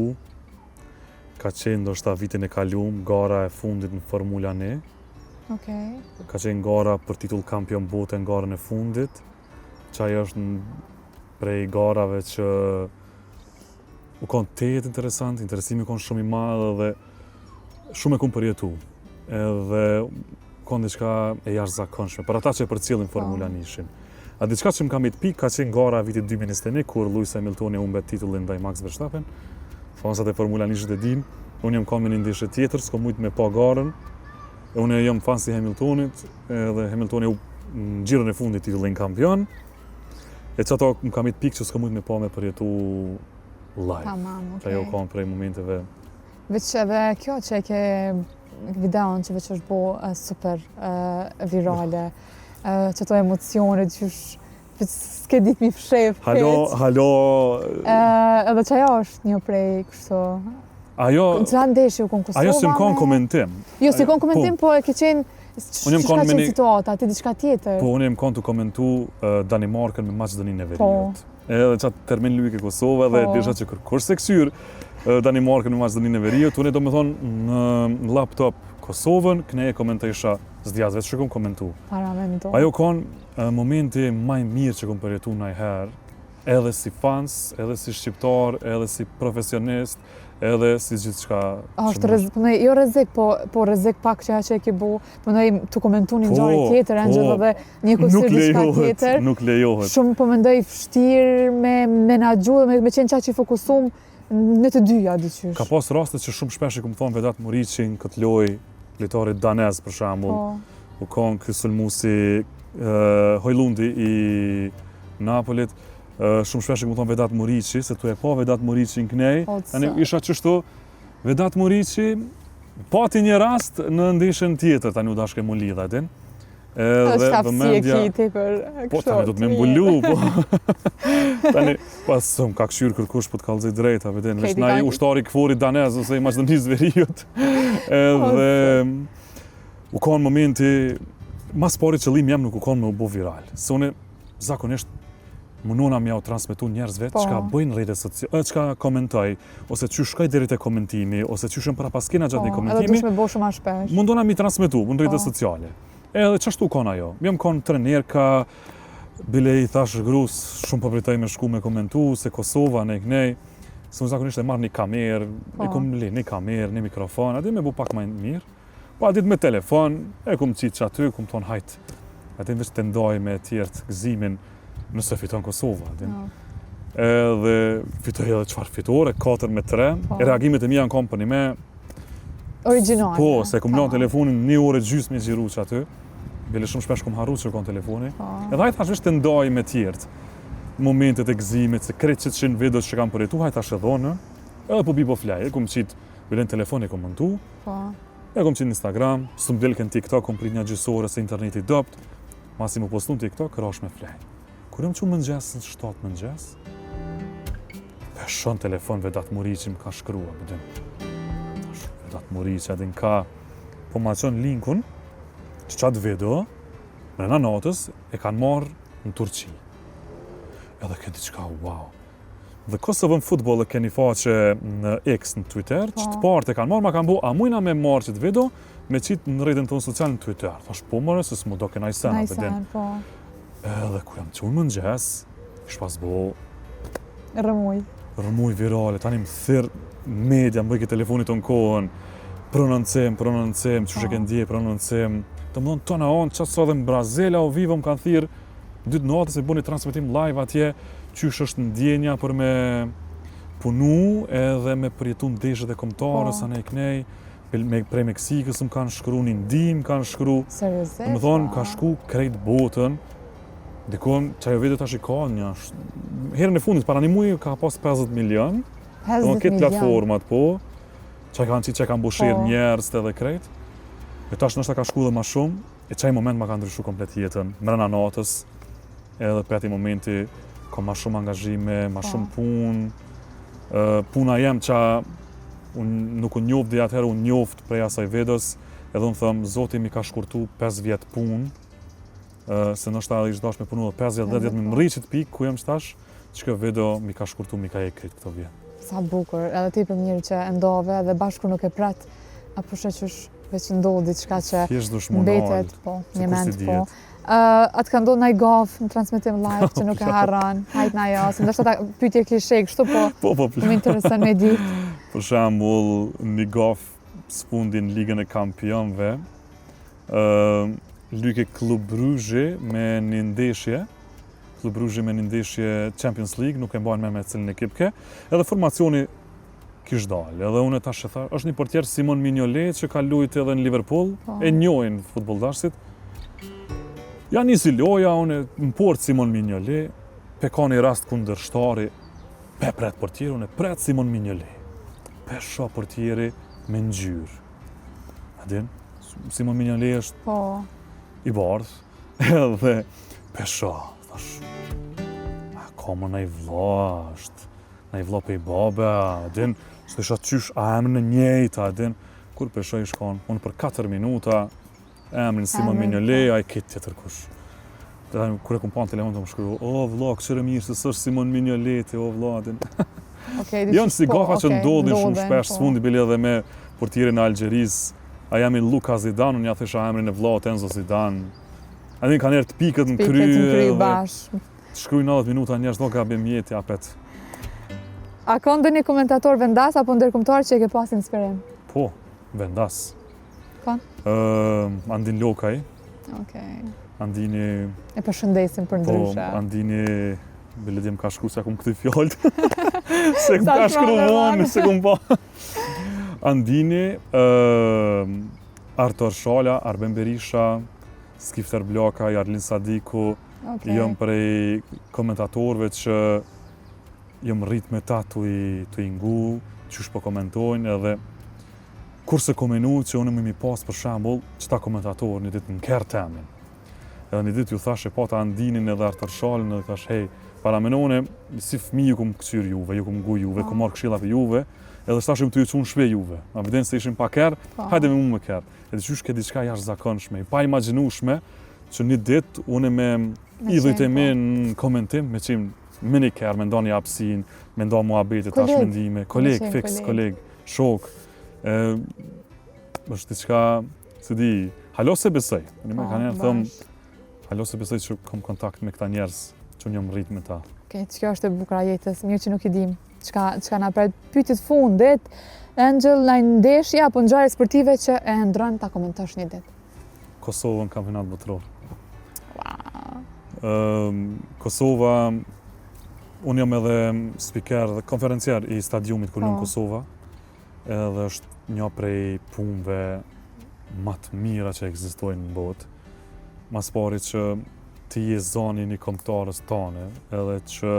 ka qenë ndoshta vitin e kalum, gara e fundit në Formula 1. Okej. Ka qenë gara për titull kampion bote në garën e fundit, që ajo është në prej garave që u konë tejet interesant, interesimi u konë shumë i madh dhe shumë e kum përjetu. Edhe u konë diçka e jashtëzakonshme për ata që e përcjellin po. Formula 1-shin. A diçka që më ka mbet pikë ka qenë gara e vitit 2021 kur Lewis Hamiltoni humbet titullin ndaj Max Verstappen. Fansat e Formula 1-shit e dinë. Unë jam kanë me një ndeshje tjetër, s'kom mujt me pa garën. E unë jam fans i Hamiltonit, edhe Hamiltoni u në xhiron e fundit titullin kampion. E qato më ka mbet pikë që s'kom mujt me pa me përjetu live. Tamam, okej. Ajo ka prej momenteve Veç edhe kjo që e ke videon që veç është bo super virale, që to emocione, qysh veç s'ke dit mi fshef. Halo, halo... Edhe që ajo është një prej kështu... Ajo... Cila ndeshje u konë Kosova Ajo s'jom konë komentim. Jo, s'je konë komentim, po, po e ke qenë... Unë jam konë me një... situata, ti diçka tjetër. Po, unë jam konë tu komentu Danimarkën me Maqedoninë e po. Veriut. Edhe qatë termin lujke Kosova dhe po. disha që kërkush s'e kqyr Danimarkën me Maqedoninë e Veriut, unë do me thonë në laptop Kosovën, këne e komentojsha s'di as vetë që kom komentu. Paramendo. Ajo konë momenti ma i mirë që kom përjetu najherë, edhe si fans, edhe si shqiptar, edhe si profesionist, edhe si gjithçka. A është rrezik, po jo rrezik, po po rrezik pak që ajo që e ke bo, po mendoj tu komentu një ngjarje po, tjetër, po, ende edhe një kusur diçka tjetër. Nuk lejohet. Shumë po mendoj vështirë me menaxhu dhe me, me qenë qaq i fokusum në të dyja diqysh. Ka pas raste që shumë shpesh i kom thonë Vedat Muriqi në këtë lojë, lojtarit danez për shembull. Po. U kon ky sulmuesi uh, Hojlundi i Napolit, shumë shpesh i kom thonë Vedat Muriqi, se tu e pa Vedat Muriqin knej, tani isha qështu, Vedat Muriqi pati një rast në ndeshjen tjetër, tani u dashke mu lidh, a din. Edhe vëmendja... Si e për Po, tani do të me mbulu, po. tani, pas s'më ka kqyrë kërkush, po të kallzoj drejt, a veten, veç naj ushtar i KFOR-it danez, ose i Maqedonisë Veriut. Edhe... U konë momenti, mas pari qëllimi jem nuk u konë me u bo viral. Se unë zakonisht. Munona me jau transmetu njerëzve po. çka bëj në rrjetet sociale, çka komentoj, ose qysh shkoj deri te komentimi, ose qysh jam prapaskena gjatë po, një komentimi. Edhe dush me bo shumë shpesh. Mundona mi transmetu në rrjetet po. sociale. Edhe qashtu kon ajo. Jam kon trenerka, bile i thash grus, shumë po pritoj me shku me komentu, se Kosova ne knej, se unë zakonisht e marr një kamerë, po. e kom le një kamerë, një mikrofon, a di me bu pak më mirë. Po atë ditë me telefon, e kum qitë qaty, kum thonë hajt, a din veç të ndaj me tjerët gëzimin nëse fiton Kosova, a din. No. Edhe fitoi edhe çfarë fitore, 4 me 3, po. e reagimet e mia janë kon përnime... Origjinale. Po, se kum lënë po. telefonin një orë e gjysmë me xhiru qaty, bile shumë shpesh kum harru që kon telefoni. Po. Edhe hajt thash veç të ndaj me tjerët momentet e gëzimit, se krejt qëqin videot që kam përjetu, hajt thash edhe unë, edhe po bi po flej, e kum qitë, bile në telefon e kom montu, Po. E kom qitë në Instagram, s'më delke në TikTok, kom prit një gjysë ore se interneti i dobt, masi më postu në TikTok, rash me flejt. Kur jam çu mëngjes, në 7 mëngjes, e shoh n'telefon Vedat Muriqi më ka shkrua, më din. Vedat Muriqi, a din ka, po ma çon linkun, që qatë video, mrena natës, e kanë marrë në Turqi. Edhe ke diçka, wow. Dhe Kosovo Football e keni faqe në X në Twitter, që të po. parët e kanë marrë, ma kanë bo, a mujna me marrë qëtë video, me qitë në rrjetin tonë social në Twitter. Thash, po more, se s'mu do kënaj sena, për din. Po. Edhe kur jam çu n'mëngjes, ish pas bo... Rrëmuj. Rrëmuj virale, tani më thirr media, më bëjke telefoni tonë kohën, prononcim, prononcim, qysh e ke po. ndje, prononcim. Domethonë, tona onë, qatë sa dhe në Brazil, au vivo më kanë thirrë, Dy të natës me bo një transmetim live atje, qysh është ndjenja për me punu edhe me përjetu ndeshjet e kombëtares, po. anej knej, me, prej Meksikës më kanë shkru, në Indi më kanë shkru. Seriozisht? Domethonë, ka shku krejt botën, dikon, qajo video tash i ka një, herën e fundit, para një muji ka pas 50 milion, 50 milion. Këtë platformat, po, që kanë qitë, që kanë bo share po. njerëz edhe krejt, e tash ndoshta ka shku dhe ma shumë, E qaj moment ma ka ndryshu komplet jetën, mrena natës, edhe prej atij momenti kom ma shumë angazhime, ma po. shumë punë, puna jem që unë nuk u njoft dhe atëherë u njoft prej asaj videos, edhe unë them, Zoti mi ka shkurtu 5 vjet punë, se ndoshta edhe ish dasht me punu edhe 5 vjet, 10 vjet me mrri qët pikë ku jam qetash, që kjo video mi ka shkurtu, mi ka e krejt këto vjet. Sa bukur, edhe ti për mirë që e ndove dhe bash kur nuk e pret, apo sheh qysh veç ndodh diçka që mbetet, po, një mend, po. A të ka ndodhë naj gafë në transmitim live që nuk e harron, hajt na jo, se ndoshta ta pyetje klishe kështu, po, po, po, po më intereson me ditë. Për shembull, një gafë së fundi në Ligën e Kampionëve, uh, lujke Club Brugge me një ndeshje, Club Brugge me një ndeshje Champions League, nuk e mbaj men me cilin ekip ke, edhe formacioni kish dalë. Edhe unë tash e thash, është një portier Simon Mignolet që ka luajtur edhe në Liverpool, po. e njohin futbolldashësit. Ja nisi loja, unë në port Simon Mignolet, pe ka një rast kundërshtari, pe pret portieri, unë pret Simon Mignolet. Pe shoh portieri me ngjyrë. A din? Simon Mignolet është po. i bardhë, edhe pe shoh, thash, a ka më naj vlla, është Naj vlla pej babe, a din, s'e disha qysh, a emrin e njejtë, a din, kur pe shoh ish kon, unë për 4 minuta, emrin Simon Mignolet, ai krejt tjetër kush. Dhe kur e kum pa në telefon tu më shkru, o vlla, këqyre mirë se s'është Simon Mignolet, o vlla, a din. Okay, Janë si po, gafa që okay, ndodhin shumë shpesh, po. së fundi bile edhe me portierin e Algjerisë, ai emri Luka Zidane, unë ja thësha emrin e vllaut Enzo Zidane. A din kanjëherë të piket në kry. Piket në kry bash. Të shkruj 90 minuta njerëz do gabim jeti apet. A ka ndonjë komentator vendas apo ndërkombëtar që e ke pas inspirim? Po, vendas. Po. Ë, Andin Lokaj. Okej. Andini E përshëndesim për po, ndryshe. Po, Andini bile dje më ka shkru se kum këty fjalët. se më ka shkru vonë, se kum pa. Andini, ë Artur Shala, Arben Berisha, Skifter Blakaj, Arlin Sadiku, Okay. Jam prej komentatorëve që jam rrit me ta tu i, tu i ngu, qysh po komentojnë edhe kur s'e kom menu që unë më mi pas për shembull qëta komentatorë një ditë në kerr temin. Edhe një ditë ju thash e pata Andinin edhe Artur Shalën edhe thash hej, paramenone si fëmijë ju kum këqyr juve, ju kum ngu juve, kum marrë këshilla për juve, edhe tash jam tu ju çu në shpi juve. A vjen se ishim pa kerr, po. hajde me mu me kerr. Edhe qysh ke diçka jashtëzakonshme, e paimagjinueshme. që një ditë unë me idhujt e mi po. në komentim, me qenë me një kerr, me nda një hapsinë, me nda muhabete, tash mendime, koleg, fiks, koleg, shok, e, është diçka, s'e di, hala s'e besoj, një me po, ka njerë thëmë, hala s'e besoj që kom kontakt me këta njerëz, që unë jam rritë me ta. Okej, okay, kjo është e bukura e jetës, mirë që nuk i dim, çka, çka na pret pyetje të fundit, Angel, naj ndeshje apo ngjarje sportive që e ëndërron ta komentosh një ditë? Kosovën kampionat botëror. Wow. Um, Kosova, unë jam edhe spiker dhe konferencier i stadiumit ku lun po. Kosova, edhe është një prej punëve ma të mira që ekzistojnë në botë. Ma s'pari që ti je zani i një kombëtares tane, edhe që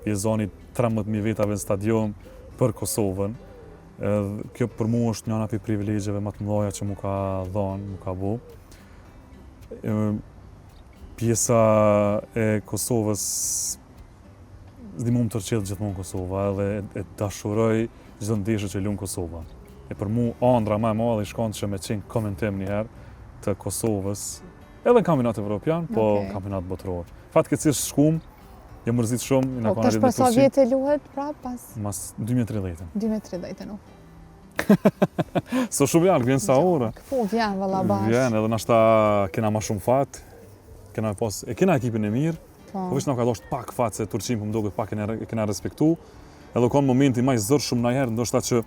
je zani 13.000 vetave në stadium për Kosovën, Edhe kjo për mu është njëna prej privilegjeve më të mëdha që mu ka dhanë, mu ka bo. Pjesa e Kosovës, s'di mu më tërqell gjithmonë Kosova, edhe e dashuroj çdo ndeshje që lun Kosova. E për mu andra ma e madhe ish konë që me qenë komentim njëherë të Kosovës, edhe në kampionat evropian, po okay. në kampionat botëror. Fatkeqësisht s'shkum, Jam mërzit shumë, i na po, kanë rritë. Po, tash pas sa vjetë luhet, pra, pas? Mas 2030-ën. 2030-ën, nuk. S'o shumë larg, vjen sa ora. Po, vjen, valla bash. Vjen, edhe nashta kena ma shumë fat, kena pas, e kena ekipin e mirë, po, po veç na ka dosht pak fat se Turqinë po më doket pak e kena respektu, edhe u konë momenti ma i zorshëm najherë, ndoshta që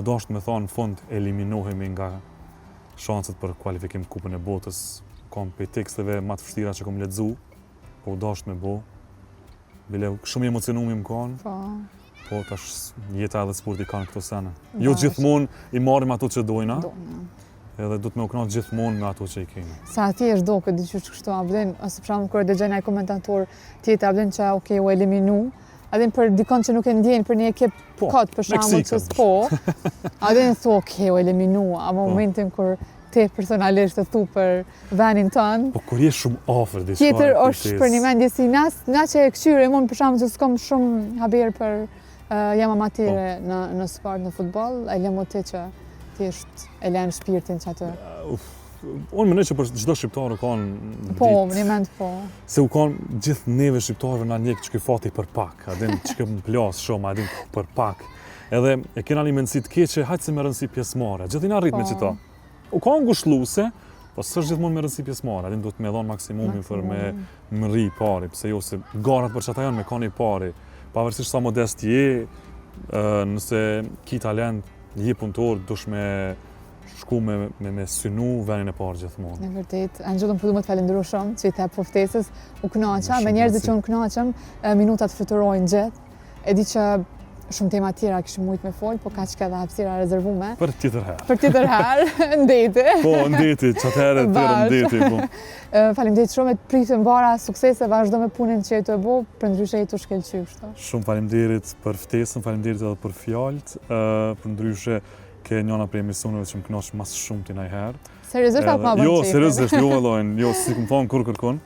u dosht me thonë në fund eliminohemi nga shanset për kualifikim Kupën e Botës, kom prej teksteve ma të vështira që kom lexu, Po u dasht me bo. Bile, shumë i emocionum jom konë. Po. Po, tash jeta edhe sporti kanë këto sene. Jo gjithmonë i marrim ato që dojna. Dojna. Edhe duhet me u knaq gjithmonë me ato që i kemi. Sa aty është doket diqysh kështu, a vlen, ose për shembull kur e dëgjoj naj komentator tjetër, a vlen që okay, u eliminu, a vlen për dikon që nuk e ndjen për një ekip po, kot për shembull që s'po, a vlen thu okay, u eliminu, a po. momentin kur ti personalisht e thu për venin tënd. Po kur je shumë afër diçka. Tjetër është për një mendje si na, na që e këqyrim, unë për shembull që s'kom shumë haber për uh, jam amatere po. në në sport, në futboll, e le mo ti që thjesht e len shpirtin që aty. Uf, unë mendoj që për çdo shqiptar u kanë Po, në mend po. Se u kanë gjithë neve shqiptarëve na ndjek qiky fati për pak, a din që më plas shumë, a din për pak. Edhe e kena një mendësi të keqe, hajtë se me rëndësi pjesëmarrja. Gjithë i na rrit me po. qëto. U ka ngushëlluese, po s'është gjithmonë me rëndësi pjesëmarrja, din duhet me dhon maksimumin për me mrri i pari, pse jo se garat për qata janë me kanë i pari. Pavarësisht sa modest je, nëse ki talent, je punëtor, dush me shku me, me, me synu venin e parë gjithmonë. Në vërtet, Anxhelo, po du me të falenderu shumë që i the po ftesës, u knaqa, me njerëzit që unë knaqem, minutat fluturojnë gjithë, E di që shumë tema tjera kishim mujtë me folë, po kaq ke edhe hapësira rezervume. Për tjetër herë. Për tjetër herë, ndeti. Po, ndeti, që atëherë të tjerë ndeti, po. Faleminderit shumë, të priftë mbara, suksese, vazhdo me punën që je tu e bo, përndryshe je tu shkëlqy kështu. Shumë faleminderit për ftesën, faleminderit edhe për fjalët, përndryshe ke njëna prej emisioneve që më kënaq ma së shumti najherë. Seriozisht apo ma bën Jo, seriozisht, jo vëllojnë, jo, s'i kom thonë kurrë kërkun.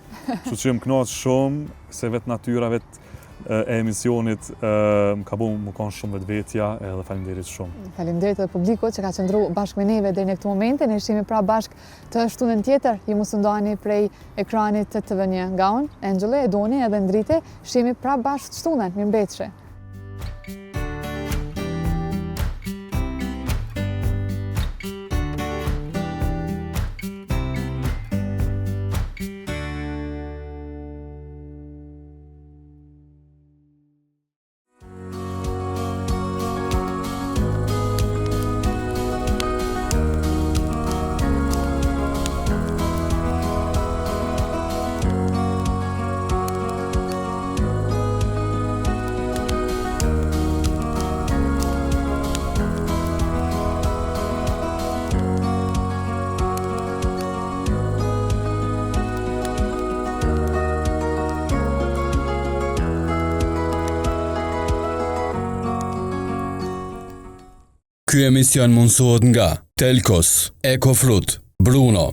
Kështu që më kënaq shumë, se vetë natyra, vetë e emisionit më ka bo me kanë shumë vetvetja edhe faleminderit shumë. Faleminderit edhe publikut që ka qëndru bashkë me neve deri në këtë moment, ne shihemi pra bashkë të shtunën tjetër, ju mos u ndani prej ekranit të TV1 nga unë, Engjëlli, Edoni edhe Ndriti, shihemi pra bashkë të shtunën, mirëmbetshi. Ky emision mundësohet nga Telkos, Ecofruit, Bruno.